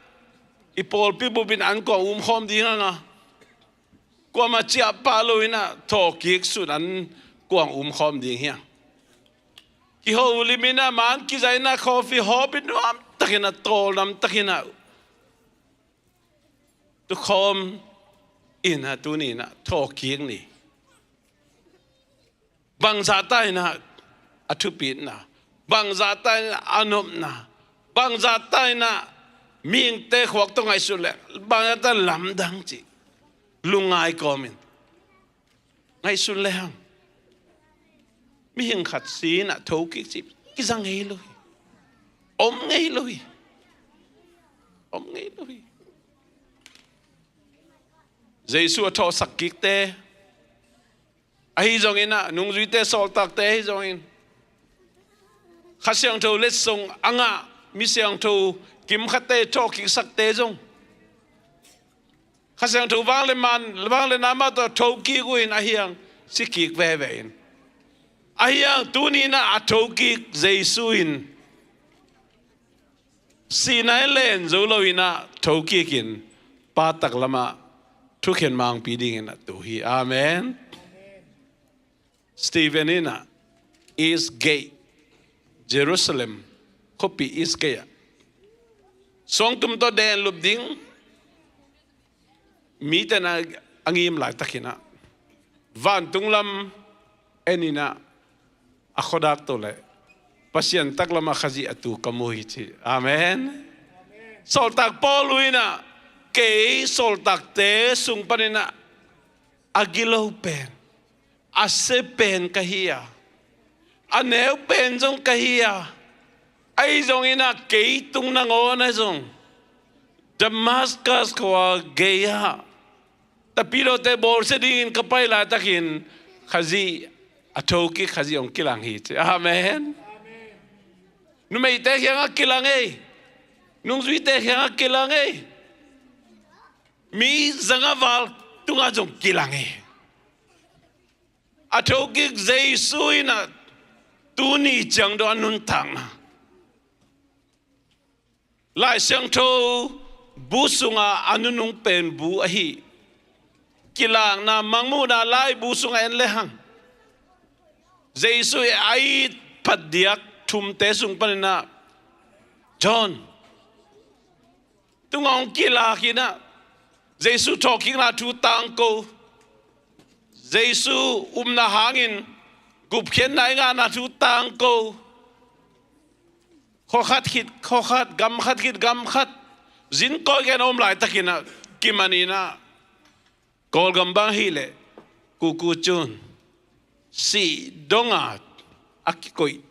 i pawlpi bup in an kuang um khawm ding hang a, kuamah ciah pah lo-in ah thawhkik sut an kuang um khawm ding hiam? Kiholim in ah, man kizai in ah, coffee hawp in, nuam takin ah, tawldam takin ah tukhawm in ah, tuni-in ah thawhkik ni. Bangzah ta in ah a thupitna, bangzah ta in ah a nopna, bangzah ta in ah mihingte khuak tawh ngaihsut leh bangzah ta lamdang cih lungngai kawmin ngaihsun le hang, mihing khat si-in ah thokik cih kiza ngei lo hi. Om ngei lo hi. Om ngei lo hi. Jesu a thawhsak kikte, ahi zongin ah, nungzuite, sawltakte ahi zongin, Kha Siangtho letsong a ngah mi siangtho kimkhatte, thawhkiksakte zong Kha Siangtho vanglian, vanglian a mah tawh thokik uh in, ahi hang si kik veve in. Ahi hang tuni-in ah a thokik Jesu in sihna i len zo lo-in ah thokik in Pa taklamah thukhen mangpi dingin a tu hi. Amen. Stephen in ah East Gate, Jerusalem khuapi East Gate ah suangtum tawh denlup ding mite na a ngim laitakin ah, vantung lam en in ah, a khuadak tawh leh Pasian taklamah Khazih a tu ka mu hi ci. Amen. Sawltak Paul in ah Kei sawltakte sung panin ah a gilo pen, a sia pen ka hi a, a neu pen zong ka hi a, ahi zongin ah kei tung nangawn ah zong Damascus khua gei ah tapidaw te bawlsia dingin ka pai laitakin Khazih a thokik, Khazih hong kilang hi ci. Amen. Numeite kiangah kilang ei. Nungzuite kiangah kilang ei. Mi zanga val tungah zong kilang ei. A thokik Jesu in ah tuni ciang dong a nuntakna, Lai Siangtho bu sungah a nunung pen bu ahi kilakna, Mangmuhna laibu sungah en lehang, Jesu i a it phat diak thumte sung panin ah John tungah hong kilak in ah Jesu thawhkikna thu tangko, Jesu upna hangin gupkhiatna i ngahna thu tangko, khua khat khit khua khat, gam khat khit gam khat, zin kawikawi a om laitakin ah kiman in ah, Kawlgam bang hileh kuku cun sih dongah a kikoih,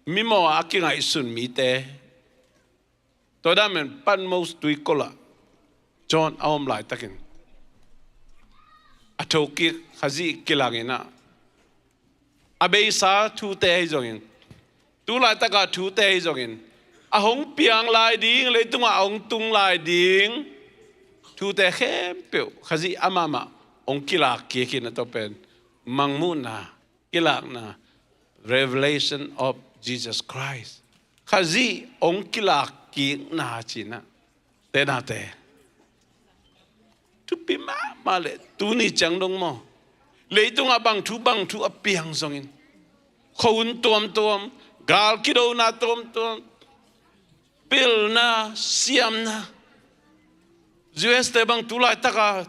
mimaw a kingaihsun mite, tua dan pen Patmos tuikulh ah John a om laitakin a thokik Khazih kilang in ah, a beisa thute ahi zongin, tu laitaka thute ahi zongin, a hong piang lai ding, leitungah a hong tung lai ding thute khempeuh Khazih amah mah hong kilak kik in ah, tua pen Mangmuhna, kilakna, Revelation of Jesus Christ. Khazih hong kilak kikna ci-in ah, tenate, thupi mahmah leh tuni ciang dong maw, leitungah bang thu bang thu a piang zongin, khuahun tuamtuam, gal kidona tuamtuam, pilna, siamna, U S te bang tu laitaka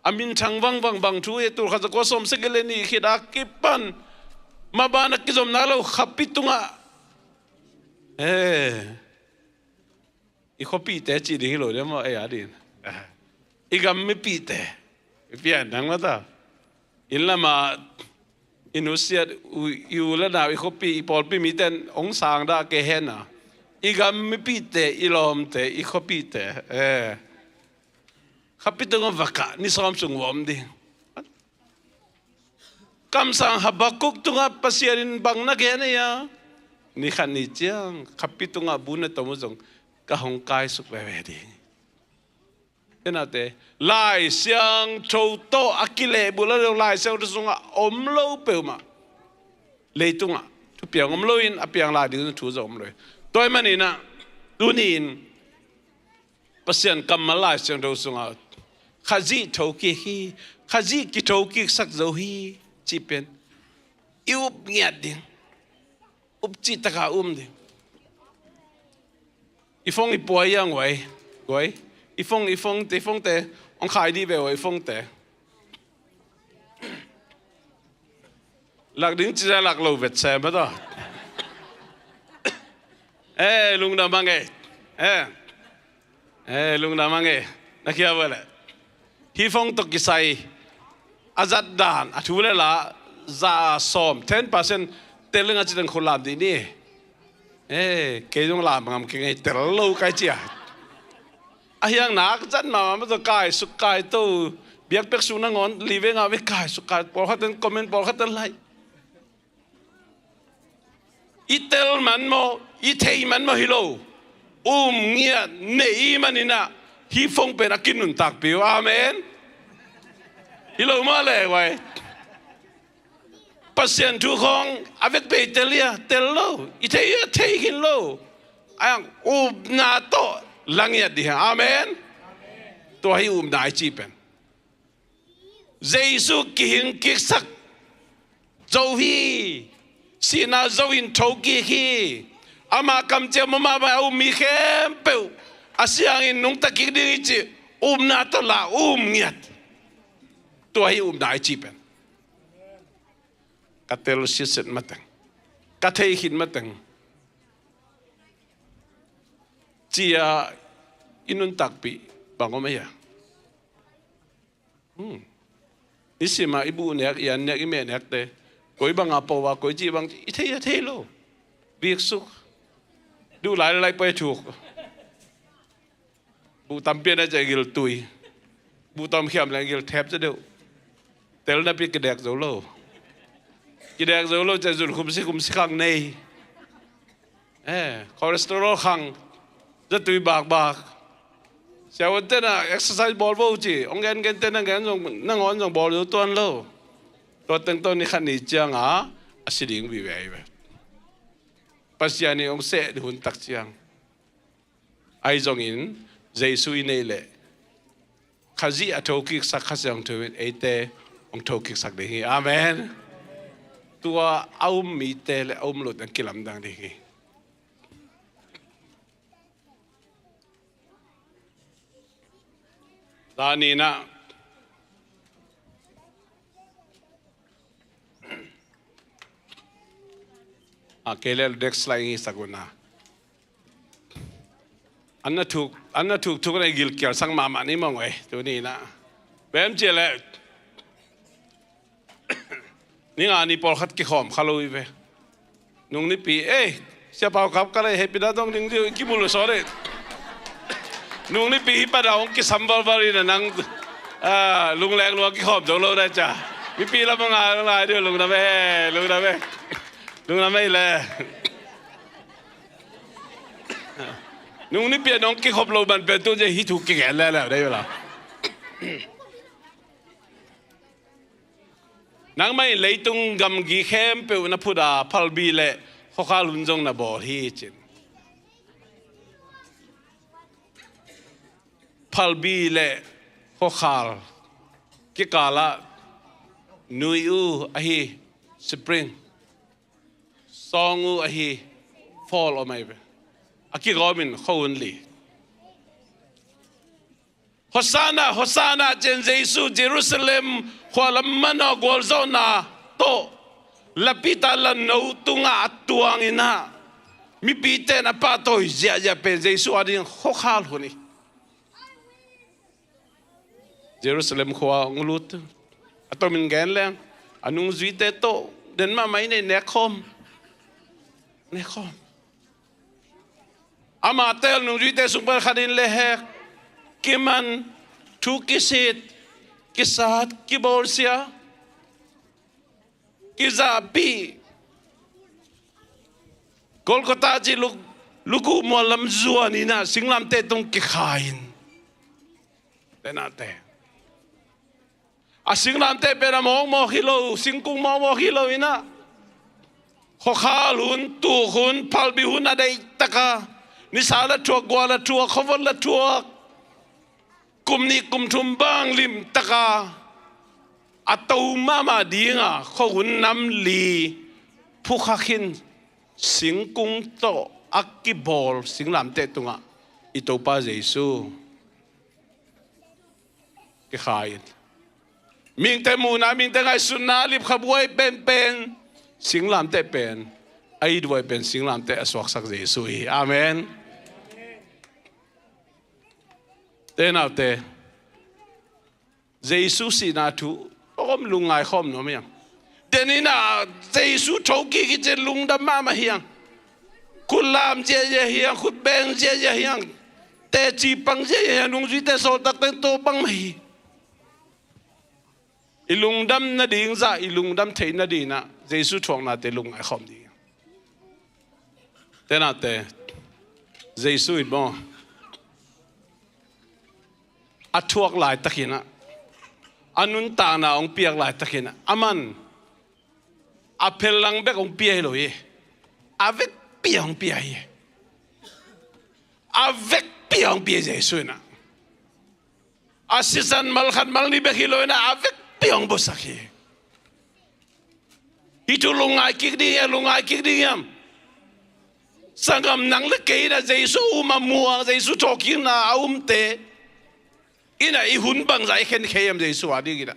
a minthang vangvang bang thu hi, tul khat za kua sawmsagih le nih khit a kipan mah banah kizom nai lo, khapi tungah, eh, i khuapihte cih ding hi lo ding maw, ei a ding, i gam mipihte, i pian dang mah ta, inn lamah i nusiat, i u le nau, i khuapih, i pawlpi mite in hong sang dah kei hen a, i gam mipihte, i lawmte, i khuapihte, eh, khapi tungah va kah, ni sawm sung va om ding. Kamsang Habakkuk tungah Pasian in bang na gen ei a, ni khat ni ciang khapi tungah bu na tom uh zong ka hong kaisuk veve ding. Tenate, Lai Siangtho tawh a kilehbulh a lo, Lai Siangtho sungah om lo peuhmah, leitungah thupiang om loin a piang lai ding thu zong om lo hi. Tua ahih manin ah tuni-in Pasian kammal Lai Siangtho sungah Khazih thokik hi, Khazih kithokiksak zo hi cih pen i up ngiat ding, up cih taka um ding. I phone i pua hi a, guai, guai. I phone, i phone te, i phone te hong khai dih ve, guai, i phone te. Lak ding ci zia lak lo vet sem a ta. Eh, lungdam a ngei. Eh. Eh, lungdam a ngei. Na kia vele. Hih phone tawh kisai a zat dan, a thu le la, za sawm, ten percent tel ding a ci teng khut lam dih ni. Eh, kei zong lam ngam kei ngei, tel lo kai cia. A hiang nak zat mahmah, mah tawh kaisuk kaito, biakpiak suk nangawn, li ve nga ve kaisuk kai, pawlkhat ten comment, pawlkhat ten like. I tel man maw, i thei man maw hi lo. Um ngiat nei i manin ah, hih phone pen a kinuntakpih uh. Amen. Hi lo maw le, guai. Pasian thu khawng a vekpi-in tel hia, tel lo. I thei hia, thei khin lo. A hiang upna tawh la ngiat dih hang. Amen. Tua hi upna i cih pen. Jesu kihing kiksak zo hi. Sihna zo-in thokik hi. Ama kamciam mah, mah a um mi khempeuh a si hangin nungta kik ding hi cih upna tawh la um ngiat. Tua hi upna i cih pen. Ka tel siaset mateng, ka thei khit mateng, ci-a i nuntakpih bang om a hia? Hmm. Nisim a i buh nek, i an nek, i meh nekte koi banga po a, koi ci bang i thei a thei lo. Biksuk. Duh lai lai poi thuk. Buh tampi a na cia gil tui. Buh tom khiam leng gil thep cia deuh. Tel napi kidek zo lo. Kidek zo lo cia zun khumsi khumsi khang nei. Eh, cholesterol khang, zatui bakbak. Siavuan tena exercise bawl vo ci, hong gen gen tena gen zong, nangawn zong bawl zo tuan lo. Tua teng tawh ni khat ni cianga a si ding vive ahi ve. Pasian in hong seh hun tak ciang. Ahi zongin Jesu i neih leh Khazih a thokiksak Kha Siangtho in eite hong thokiksak ding hi. Amen. Tua a um mite le a um lote kilamdang ding hi. Za nihna. A kei le next slide hi sak un a. An na thuk, an na thuk thuk na i gilkial sang mahmah ni mawng ei, tuni na. Bem cia le. Ni nga ni pawlkhat kikhawm kha lo i ve. Nung nipi, ei, Sia Pau Kap ka lei hei pina dong ding diu, i kibul lo saw dei. Nung nipi hi pada hong kisam valval in a nang, ah, lungleng lua kikhawm dong lo dai cia. Mipi lam a ngai, ngai diu lungdam e, lungdam e. Lungdam e le. Nung nipi a nong kikhop lo ban pen tu cia hi thu kigen leleu dei ula. Nangmah in leitung gamgi khempeuh na phut a phalbi le khuakhal hun zong na bawl hi cin. Phalbi le khuakhal kikalah nui uh ahi spring. Sawng uh ahi fall om ahi ve. A kigawmin khuahun li. Hosanna, Hosanna, cian Jesu Jerusalem khualam manawh gualzawhna tawh lapita lanno tungah a tuang inah mipite na pahtawi ziahziah pen Jesu ading khuakhal hun hi. Jerusalem khua hong lut. A tomin gen leng a nungzuite tawh den mahmah in ei nekkhawm. Nekkhawm. Amah tel nungzuite sung pan khat in le hek, kiman, thu kisit, kisat, kibawlsia, kizahpih. Golgotha ci luk, luku mual lam zuan inah singlamteh tung kikha in. Tenate. A singlamteh pen a mawkmawk hi lo, singkung mawkmawk hi lo inah. Khuakhal hun, tuk hun, phalbi hun a deihtaka. Nisa la thuak, gua la thuak, khuavon la thuak. Kum nih kum thum bang limtaka a to mahmah dinga khuahun nam li phukha khin singkung tawh a kibawl singlamteh tungah i Topa Jesu kikha in. Mihingte muhna, mihingte ngaihsutna, lipkhabuai penpen singlamteh pen a it buai pen singlamteh a suaksak Jesu hi. Amen. Te naute, Jesu sihna thu om lungngai khawm nuam hiang. Deninah Jesu thokik hi cian lungdam mahmah hiang. Khut lam ziahziah hiang, khut beng ziahziah hiang. Teci pang ziahziah hiang, nungzuite sawltak teng tawh bang mah hi. I lungdam nading zah, i lungdam theih nadinah Jesu thuaknate lungngai khawm ding. Tenate, Jesu in maw a thuak laitakinah, a nuntakna hong piak laitakinah, aman a phellang bek hong pia hi lo hi. A vekpi hong pia hi. A vekpi hong pia hi Jesu inah. A sisan malkhat malni bek hi lo inah a vekpi hong busak hi. Hih thu lungngai kik ding hiam, lungngai kik ding hiam? Sanggam nang le kei inah Jesu um a muang, Jesu thawhkikna a umte inah i hun bangzah i khenkhia hiam Jesu a ding inah?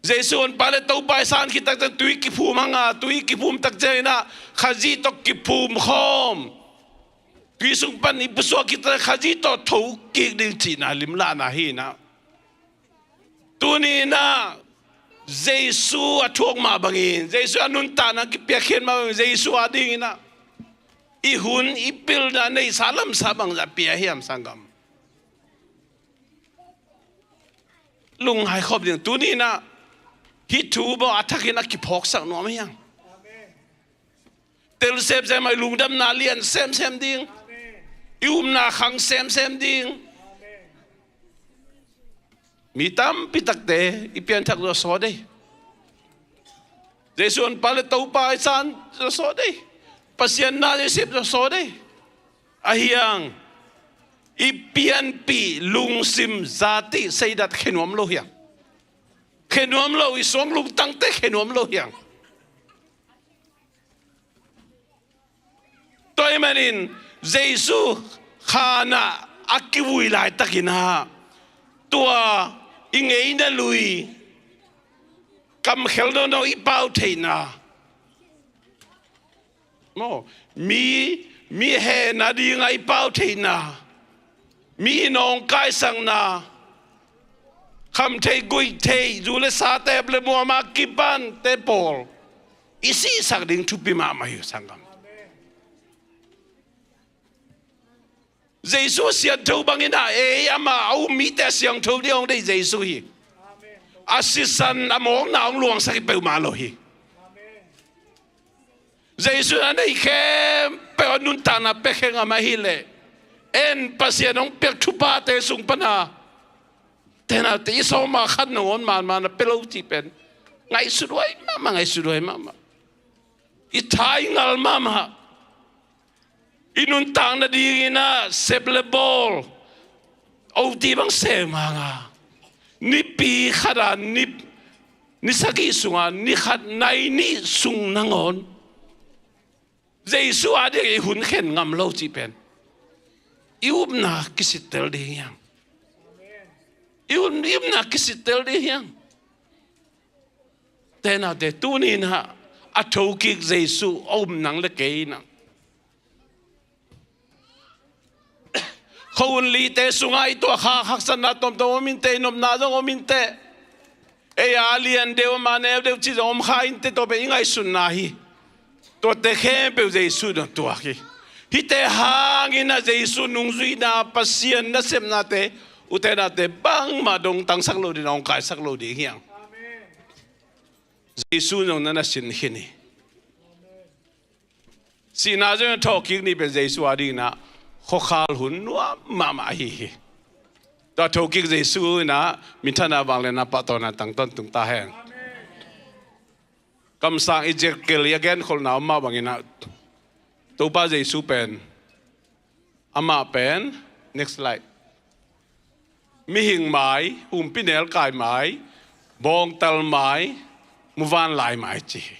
Jesu honpa le Topa i san khit takciang tui kiphum hang a, tui kiphum takciang in ah Khazih tawh kiphum khawm, tui sung pan i pusuak khit takciang Khazih tawh tho kik ding cihna limlahna hi in ah. Tuni in ah Jesu a thuak mah bangin, Jesu a nuntakna kipiakkhiat mah bangin, Jesu a ding in ah i hun i pilna neihsa lamsa bangzah pia hiam, sanggam? Lungngai khop ding. Tuni in ah hih thu bawh a thakin a kiphawksak nuam hiam? Tel semsem a, i lungdamna lian semsem ding, i upna khang semsem ding. Mi tampi takte i pianthak zawsawt ei. Jesu honpa le Topa i san zawsawt ei. Pasian na i sep zawsawt ei. Ahi hang i pianpih lungsim, zati, seidat khe nuam lo hiam? Khe nuam lo, i suang lungtangte khe nuam lo hiam? Tua ahih manin Jesu khan ah a kivui laitakin ah, tua i ngeina lui, kamkhel nawnnawn i pau theihna, maw, mi, mi hehna ding a i pau theihna, mi nawngkaisakna, kham theih guih theih, zu le sa, teep le muam a kipante pawl i sihsak ding thupi mahmah hi, sanggam. Jesu a siangtho bangin ah ei, amah a um mite a siangtho ding hong deih Jesu hi. A sisan, a mawkna hong luangsak hi peuhmah lo hi. Jesu in a neih khempeuh a nuntakna pia khe ngam ahih leh, en, Pasian hong piak thuphate sung pan a, tenau te, i sawm a khat nangawn manman a pia lo cih pen ngaihsut huai mahmah, ngaihsut huai mahmah. I tha i ngal mahmah. I nuntakna dingin ah sep le bawl, oti bang sem hang a, nipi khat a ni, ni sagih sung a ni khat nai nih sung nangawn Jesu a ding i hun khen ngam lo cih pen i upna kisittel ding hiam? I hun, i upna kisittel ding hiam? Tenau te, tuni in ah a thokik Jesu a um nang le kei in ah, khuahun lite sungah i tuah kha haksatna tuamtuam om inteh, i nopna zong om inteh, ei a lian deuh, ama neu deuh cih zong om kha inteh, tua pen i ngaihsutna hi. Tuate khempeuh Jesu in hong tuak hi. Hihte hangin ah Jesu nungzuihna, Pasian nasepnate, ute naute, bangmah dongtangsak lo ding, nawngkaisak lo ding hi hang. Jesu in zong na na sin khin hi. Sihna zong a thawhkik ni pen Jesu a dingin ah khuakhal hun nuam mahmah ahi hi. Tua thokik Jesu in ah minthanna, vangliatna, pahtawina tang tawntung ta hen. Kamsang Ezekiel i a genkholhna om mah bangin ah, Topa Jesu pen, amah pen, next slide, mihing mai, humpinelkai mai, bawngtal mai, muvanlai mai ci hi.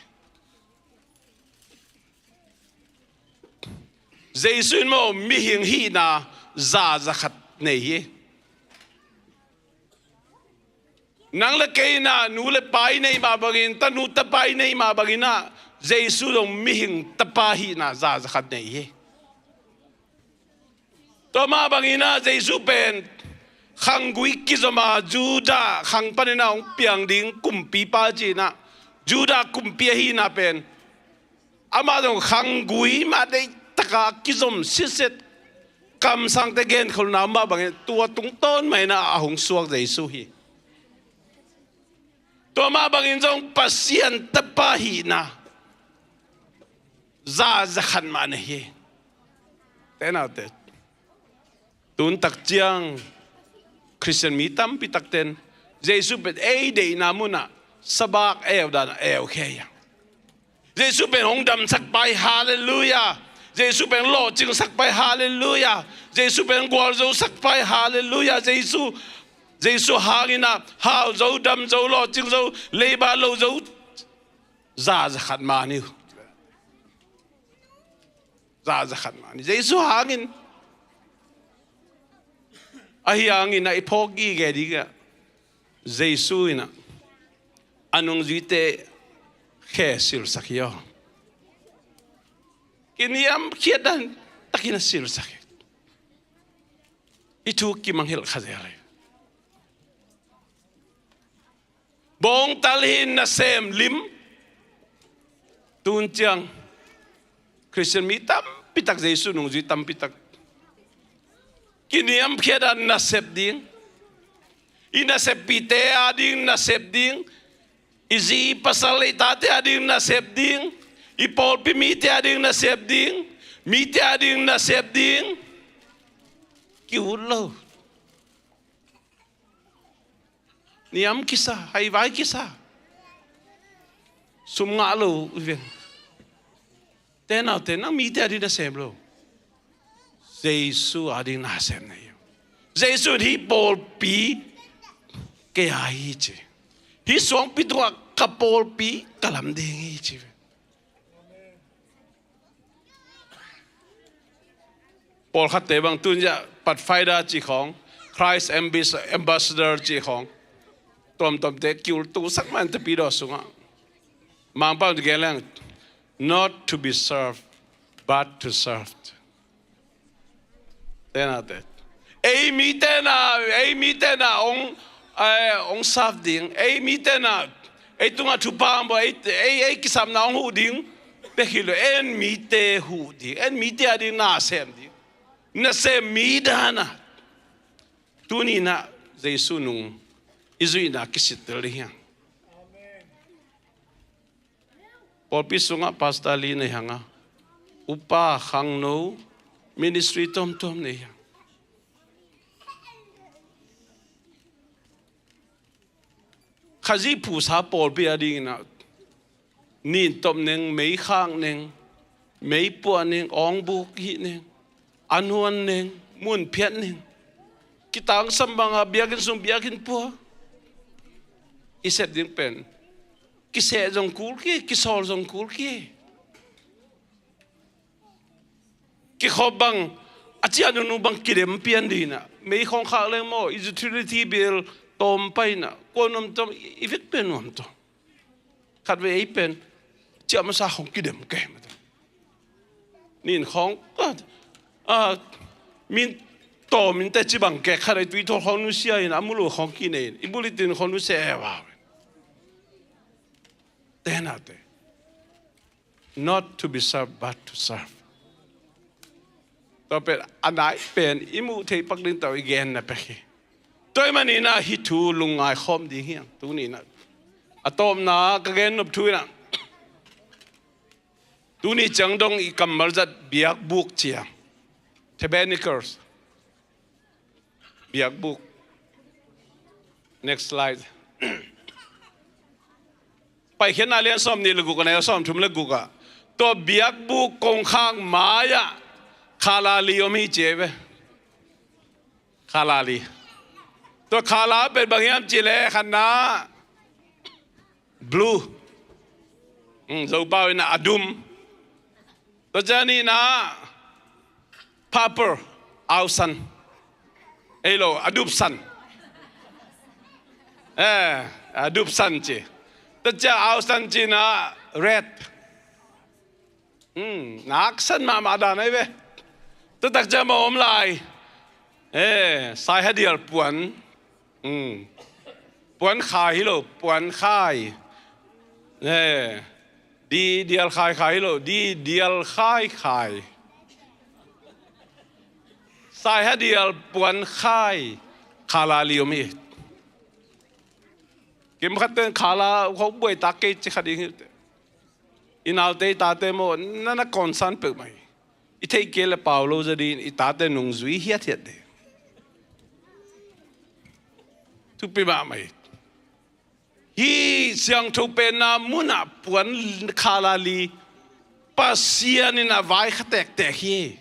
Jesu in maw, mihing hihna za, za khat nei hi. Nang le kei in ah nu le pa i neih mah bangin, tanu tapa i neih mah bangin ah, Jesu zong mihing tapa hihna za, za khat nei hi. Tua mah bangin ah Jesu pen khanggui kizom a, Judah khang panin ah hong piang ding kumpipa ci-in ah, Judah kumpi ahihna pen, amah zong khanggui mah deihtak a kizom sitset, kamsangte genkholhna mah bangin tua tungtawn mah in ah a hong suak Jesu hi. Tua mah bangin zong Pasian tapa hihna za, za khat mah nei hi. Tenaute, tun tak ciang Khristian mi tampi takten Jesu pen ei deihna munah sabak eu dan a eu khe hi. Jesu pen hong damsak pa hi, halleluiah. Jesu pen lawhcingsak pa hi, halleluiah. Jesu pen gualzosak pa hi, halleluiah. Jesu, Jesu hangin ah hau zo, dam zo, lawhcing zo, leiba lo zo, za, za khat mah ni uh. Za, za khat mah ni. Jesu hangin, ahi hangin ah i phawk gige ding ah, Jesu in ah a nungzuite khe silsak hi aw. Kiniamkhiat dan takin a silsak hi. Hih thu kimangngilh kha zel hi. Bawngtal hi nasem lim. Tun ciang Khristian mi tampitak, Jesu nungzui tampitak kiniamkhiat a nasep ding, i naseppihte ading nasep ding, i zi i pasal i tate ading nasep ding, i pawlpi mite ading nasep ding, mite ading nasep ding. Ki-ut lo. Niam kisa, haivai kisa. Sum ngah lo i veng. Tenaute, nang mite ading nasem lo. Jesu ading nasem na hi. Jesu in hih pawlpi kei a hi ci. Hih suangpi tungah ka pawlpi ka lam ding hi ci. Pawlkhatte bang tun zia Pathfinder ci khawng, Christ Ambas-, Ambassador ci khawng, tuamtuamte kiul tusak man te pidaw sungah. Mangpau gen leng, not to be served, but to serve. Tenate. Ei mite na, ei mite na ong, eh, ong serve ding. Ei mite na, ei tungah thupha ong bawl, ei, ei, ei kisapna ong huh ding. Te hi lo, en mite huh ding. En mite ading nasem ding. Nasem mi dana. Tuni na Jesu nung i zuihna kisittel ding hiang. Pawlpi sungah pastor li nei hanga, upa, khangno, ministry tuamtuam nei hang. Khazih phusa pawlpi adingin ah, nin tawp neng, mei khak neng, mei puah neng, awngbuk hih neng, a nuan neng, mun phiat neng, kitangsam banga biakinn sung biakinn pua i sep ding pen kiseh zong kul kei, kisawl zong kul kei. Kikhop bang a ciah nunung bang kidem pian dina, mei khawng khak leng maw, i utility bill tawm paina, kua nuam tawm i vek pen nuam tawm. Khatvei ei pen ciah masa khawng kidem kei mata. Nin khawng, ah, ah, min tawm in te ci bang kek khat ei tui thawl khawng nusia in, a mulu khawng kinei in, i bulitin khawng nusia e vau. Tenate. Not to be served, but to serve. Tua pen a nai pen i muh theih pak ding tawh i genna pek hi. Tua ahih manin ah hih thu lungngai khawm ding hiang. Tuni in ah a tawpna ka gen nop thu in ah, tuni ciang dong i kammal zat biakbuk ciang, tabernacles. Biakbuk. Next slide. Paikhiatna lian sawm nih le guk a nei a sawm thum le guk ah, tua biakbuk kongkhak mai-ah khala li om hi ci ei ve. Khala li. Tua khala pen bang hiam cih leh khatna blue. Hmm, Zopau in ah a dum. Tua ciang nihna purple, ausan. Ei lo, a dupsan. Eh, a dupsan ci. Tua ciang ausan ci na red. Hmm, naksan mahmah dan ahi ve. Tua tak ciang bang om lai. Eh, saihadial puan. Hmm. Puankhai hi lo, puankhai. Eh, di dial khai khai hi lo, di dial khai khai. Saihadial puankhai. Khala li om hi. Kim khat ten khala khawng buai tak kei ci khat ding hi. I naute i tate maw, na na concern peuhmah hi. I theih kei le pau lo zaw ding, i tate nungzui hiathiat ding. Thupi mahmah hi. Hih siangtho penna munah puan khala li Pasian in a vai kha tektek hi.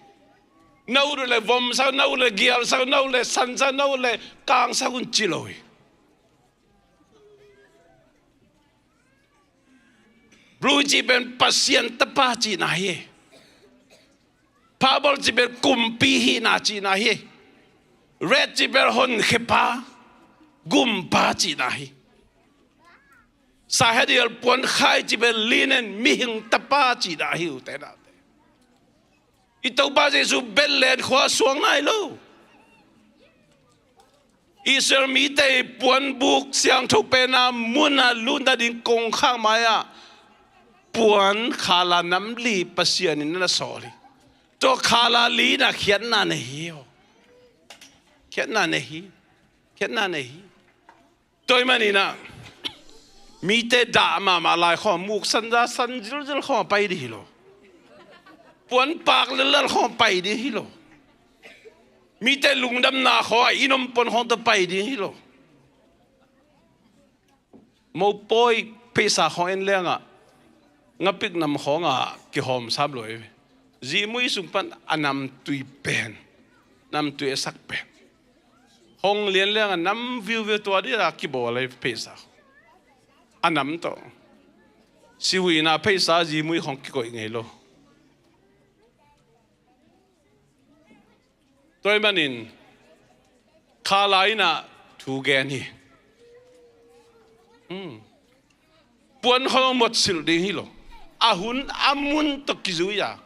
Na ut le vomsak, na ut le gialsak, na ut le sansak, na ut le kangsak un ci lo hi. Blue cih pen Pasian tapa cihna hi. Purple cih pen kumpi hihna cihna hi. Red cih pen honkhiapa, gumpa cihna hi. Sanhedrin puankhai cih pen linen mihing tapa cih dah hi uh te nate. I Topa Jesu Bethlehem khua suang nai lo. Israel mite i puanbuk siangtho penna munah lutna ding kongkhak mai-ah puan khala namli Pasian in na sawl hi. Tua khala li-in ah khiatna nei hi aw. Khiatna nei hi. Khiatna nei hi. Tua ahih manin ah mite dah mahmah lai khawng muksan zasan zilzil khawng pai ding hi lo. Puanpak lellel khawng pai ding hi lo. Mite lungdamna khawng ah inn om puan khawng tawh pai ding hi lo. Mopawi pheisa khawng en leng ah ngapik nam khawng ah kihawm sam lo hi ve. Zimui sung pan a namtui pen, namtui a sak pen hong lian leng ah nam viuviu tua ding a kibawl hi pheisa khawng. A nam tawh. Sihuihna pheisa zimui khawng kikoih ngei lo. Tua ahih manin khala in ah thu gen hi. Hmm. Puan khawng mawk silh ding hi lo. A hun a mun tawh kizui a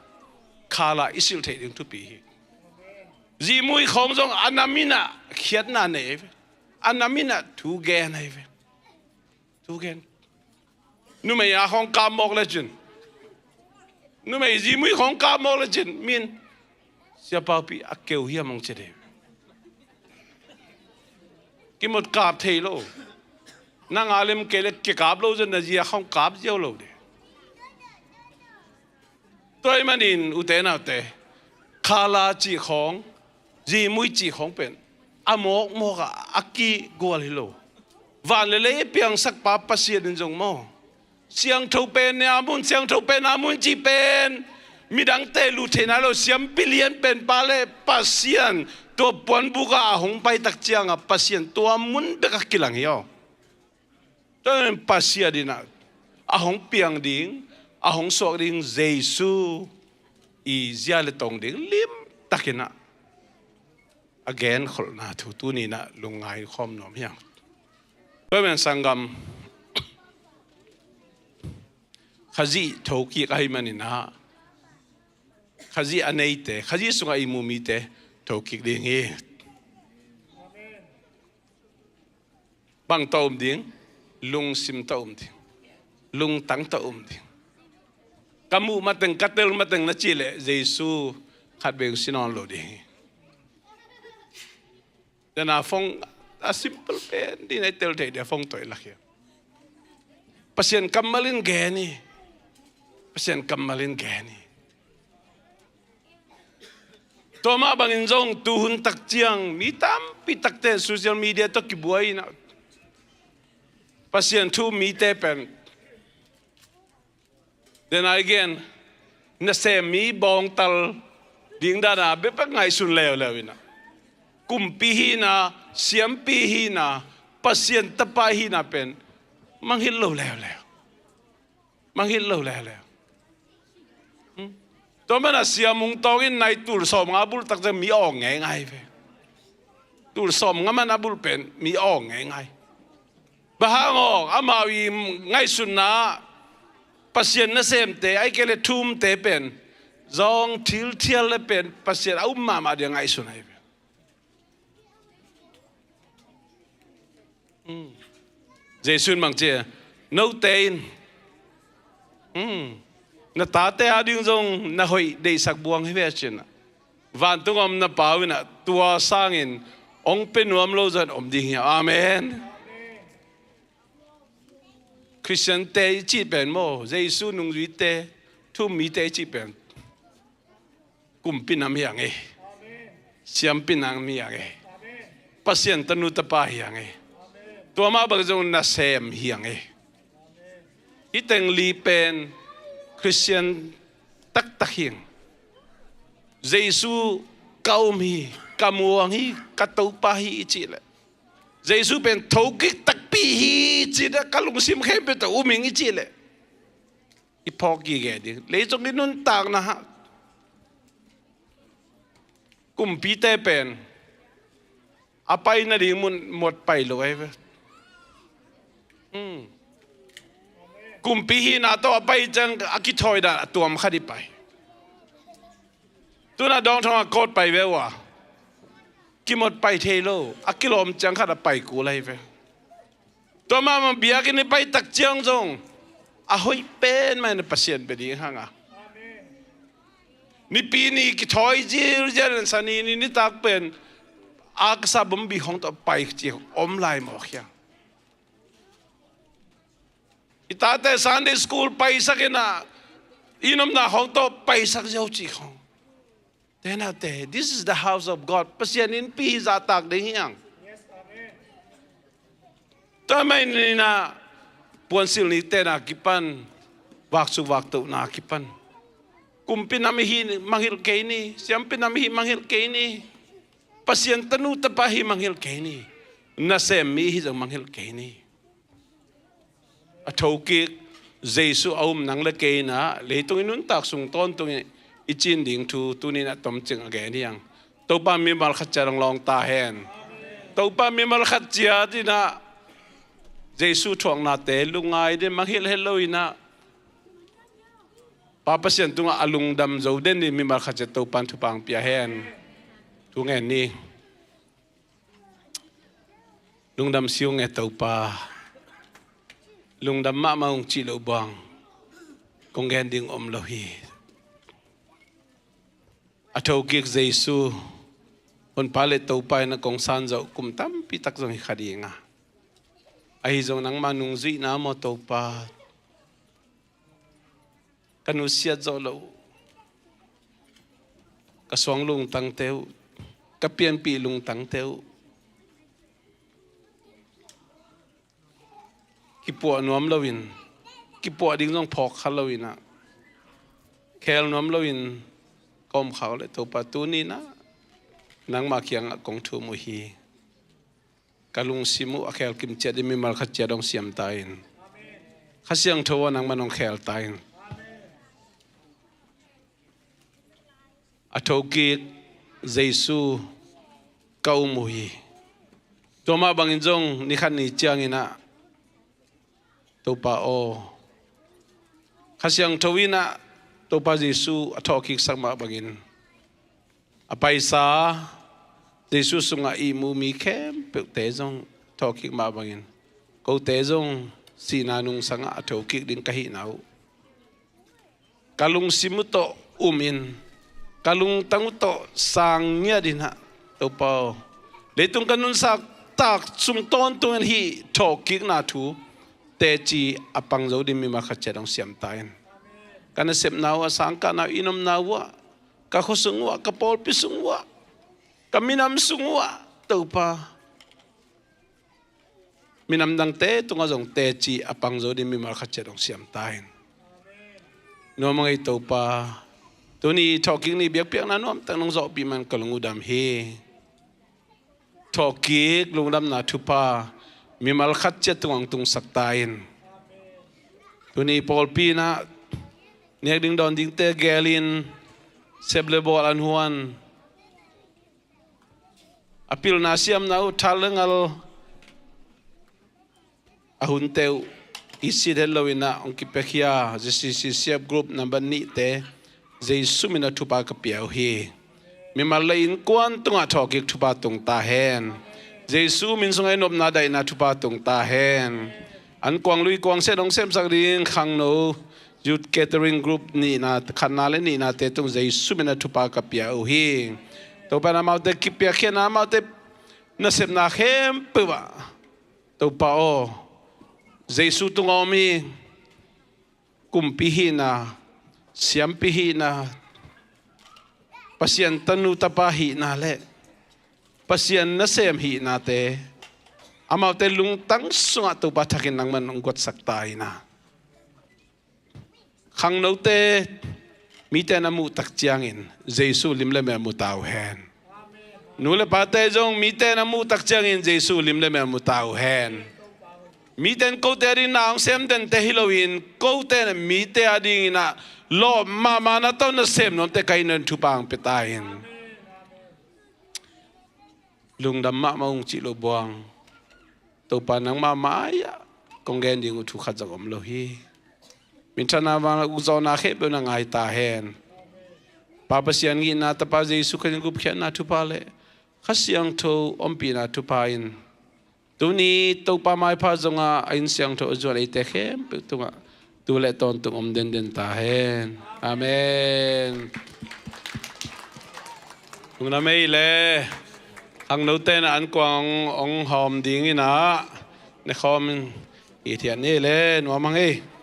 khala i silh theih ding thupi hi. Zimui khawng zong a nam in ah khiatna nei hi ve. A nam in ah thu gen hi ve. Thu gen. Numei a khawng kap mawk lecin, numei zimui khawng kap mawk lecin min, Sia Paupi, a keu hiam hong ci ding. Kimawk kap thei lo. Nang a lem kei le kikap lo zong na zi a khawng kap ziau lo ding. Tua ahih manin ute naute, khala cih khawng, zimui cih khawng pen a mawkmawk ah a kigual hi lo. Van le lei a piangsakpa Pasian in zong maw, siangtho penna mun, siangtho penna mun cih pen midangte lut theih nai lo, siampi lian penpa le Pasian tua puanbuk ah a hong pai tak ciangah Pasian tua mun bek a kilang hi aw. Tua ahih manin Pasian in ah a hong piang ding, a hong suak ding Jesu i zia le tong ding limtakin ah a genkholhna thu tuni in ah lungngai khawm nuam hi hang. Tua ahih manin sanggam, Khazih thokik ahih manin ah Khazih a neite, Khazih sungah i mu mite thokik ding hi. Bang tawh um ding, lungsim tawh um ding, lungtang tawh um ding. Ka muh mateng, ka tel mateng na cih leh Jesu khat bek si nawn lo ding hi. Dena phone a simple pen ding na i tel theih dia phone tawh i lak hi. Pasian kammal in gen hi. Pasian kammal in gen hi. Tua mah bangin zong tuhun tak ciang mi tampi takte social media tawh kibuai in ah Pasian thu mite pen, then again, nasem mi bawngtal ding dana bepek ngaihsun leuleu in ah kumpi hihna, siampi hihna, Pasian tapa hihna pen mangngilh lo leuleu. Mangngilh lo leuleu. Hmm. Tua mana Sia Mung Tawng in nai tul sawmnga bulh tak ciang mi awng ngeingai ve. Tul sawmnga man a bulh pen mi awng ngeingai. Bang hang awng, amau i ngaihsutna Pasian nasemte, ahih kei leh thumte pen zong thilthial le pen Pasian a um mahmah ding a ngaihsun ahi ve. Hmm. Jesu in bang ci a, note in, hmm, na tate a ding zong na hoih deihsak buang hi ve a ci in ah, vantung a om na Pa uh in ah tua sangin hong pia nuam lo zong om ding hi. Amen. Khristiante i cih pen maw, Jesu nungzuite, thu-um mite i cih pen kumpi nam hi hang e. Siampi nam hi hang e. Pasian tanu tapa hi hang e. Tua mah bang zong nasem hi hang e. Hih teng li pen Khristian taktak hi hang. Jesu ka um hi, ka muang hi, ka Topa hi i cih leh, Jesu pen thokik takpi hi i cih leh, ka lungsim khempeuh tawh um ing i cih leh, i phawk gige ding. Leitung i nuntakna ah kumpite pen a pai nading mun mawk pai lo ahi ve. Hmm. Kumpi hihna tawh a pai ciang a kithawi dan a tuam khat i pai. Tuna dawngthong a kawt pai ve uh a, kimot pai thei lo, a kilawm ciang khat a pai kul ahi ve. Tua mahmah biakinn i pai tak ciang zong a hoih pen mah in Pasian bia ding hang a. Nipi ni kithawi zilzial in Sani ni nitak pen a kasa bombi hong tawh pai ci om lai mawk hiang. I tate Sunday school paisak in a, i nomna hong tawh paisak ziau ci khong. Tenate, this is the house of God. Pasian innpi hi zahtak ding hiang. Tua mah in a, puansilh ni tena kipan, vaksuk vaktohna kipan, kumpi nam i hi mangngilh kei ni, siampi nam i hi mangngilh kei ni, Pasian tanu tapa hi mangngilh kei ni, nasem mi hi zong mangngilh kei ni. A thokik Jesu a um nang le kei in a, leitung i nuntak sung tawntung i cin ding thu tuni in a tomcing a gen hiang. Topa mimal khat ciat hong lawng ta hen. Topa mimal khat ciat in a, Jesu thuaknate lungngai den, mangngilh het lo in a, Pa Pasian tungah a lungdam zo den in mimal khat ciat Topa in thupha hong pia hen. Thu ngen ni. Lungdam si ung e Topa. Lungdam mahmah ung cih loh buang kong gen ding om lo hi. A thokik Jesu, Honpa le Topa in a kong san zawh kum tampi tak zong hi kha ding a, ahi zong nangmah nungzuihna maw Topa, ka nusiat zawh loh uh, ka suang lungtangte uh, ka pianpih lungtangte uh, kipuah nuam loin, kipuah ding zong phawk kha loin a, khel nuam loin ka om kha uh leh Topa tuni in a, nangmah kiangah kong thum uh hi. Ka lungsim uh a khel kim ciat ding mimal khat ciat hong siam ta in. Kha Siangtho aw nangman hong khel ta in. A thokik Jesu ka um uh hi. Tua mah bangin zong ni khat ni ciangin a, Topa aw, Kha Siangtho in a, Topa Jesu a thawhkiksak mah bangin a paisa Jesu sungah ihmu mi khempeuhte zong thawhkik mah bangin kote zong sihna nungsangah a thokik ding ka hihna uh ka lungsim uh tawh um in, ka lungtang uh tawh sang ngiat in a, Topa aw, leitung ka nunsak tak sung tawntungin hih thawhkikna thu teci a pang zo ding mimal khat ciat hong siam ta in. Ka nasepna uh ah, sangkahna uh, i nomna uh ah, ka khua sung uh ah, ka pawlpi sung uh ah, ka minam sung uh ah, Topa, minam dangte tungah zong teci a pang zo ding mimal khat ciat hong siam ta in. Nuam a ngei Topa, tuni thawhkik ni biakpiakna nuamtak nong zawhpih man ka lung uh dam hi. Thawhkik lungdamna thupha mimal khat ciat tungah hong tungsak ta in. Tuni pawlpi in a, nek ding dawn dingte gelin, sep le bawl an huan, a pilna siamna uh thal le ngal a hunte uh i sit het loin a hong kipiakhia Z C C C F group number nihte Jesu min a thupha ka pia uh hi. Mimal le innkuan tungah thawhkik thupha tung ta hen. Jesu min sungah i nopna daihna thupha tung ta hen. An kuang lui kuang set hong semsak ding khangno Youth Gathering Group nihna, khatna le nihnate tung Jesu min a thupha ka pia uh hi. Topa in amaute kipiakkhiatna, amaute nasepna khempeuh ah, Topa aw, Jesu tungah om hi. Kumpi hihna, siampi hihna, Pasian tanu tapa hihna le Pasian nasem hihnate, amaute lungtang sungah Topa thakin nangman hong guatsak ta in a. Khangnote, mite na muh tak ciangin Jesu lim le mel mu ta uh hen. Nu le pate zong mite na muh tak ciangin Jesu lim le mel mu ta uh hen. Mite in kote ading na hong sem dente hi loin, kote in mite adingin a lawp mahmahna tawh nasem nuamte ka hihna in thupha hong pia ta in. Lungdam mahmah ung cih loh buang, Topa nangmah mai-ah kong gen ding uh thu khat zong om lo hi. minthanna, vanglian ukzawhna khempeuh na ngai ta hen. Pa Pasian ngihna, Tapa Jesu Khrih gupkhiatna thupha le Kha Siangtho ompihna thupha in tuni Topa maipha zongah a inn siangtho a zuan eite khempeuh tungah tu le tawntung om denden ta hen. Amen. Nungnam ei le, khangnote na ankuang hong hawm dingin ah, ne khawm in i thian ni le nuam hang ei.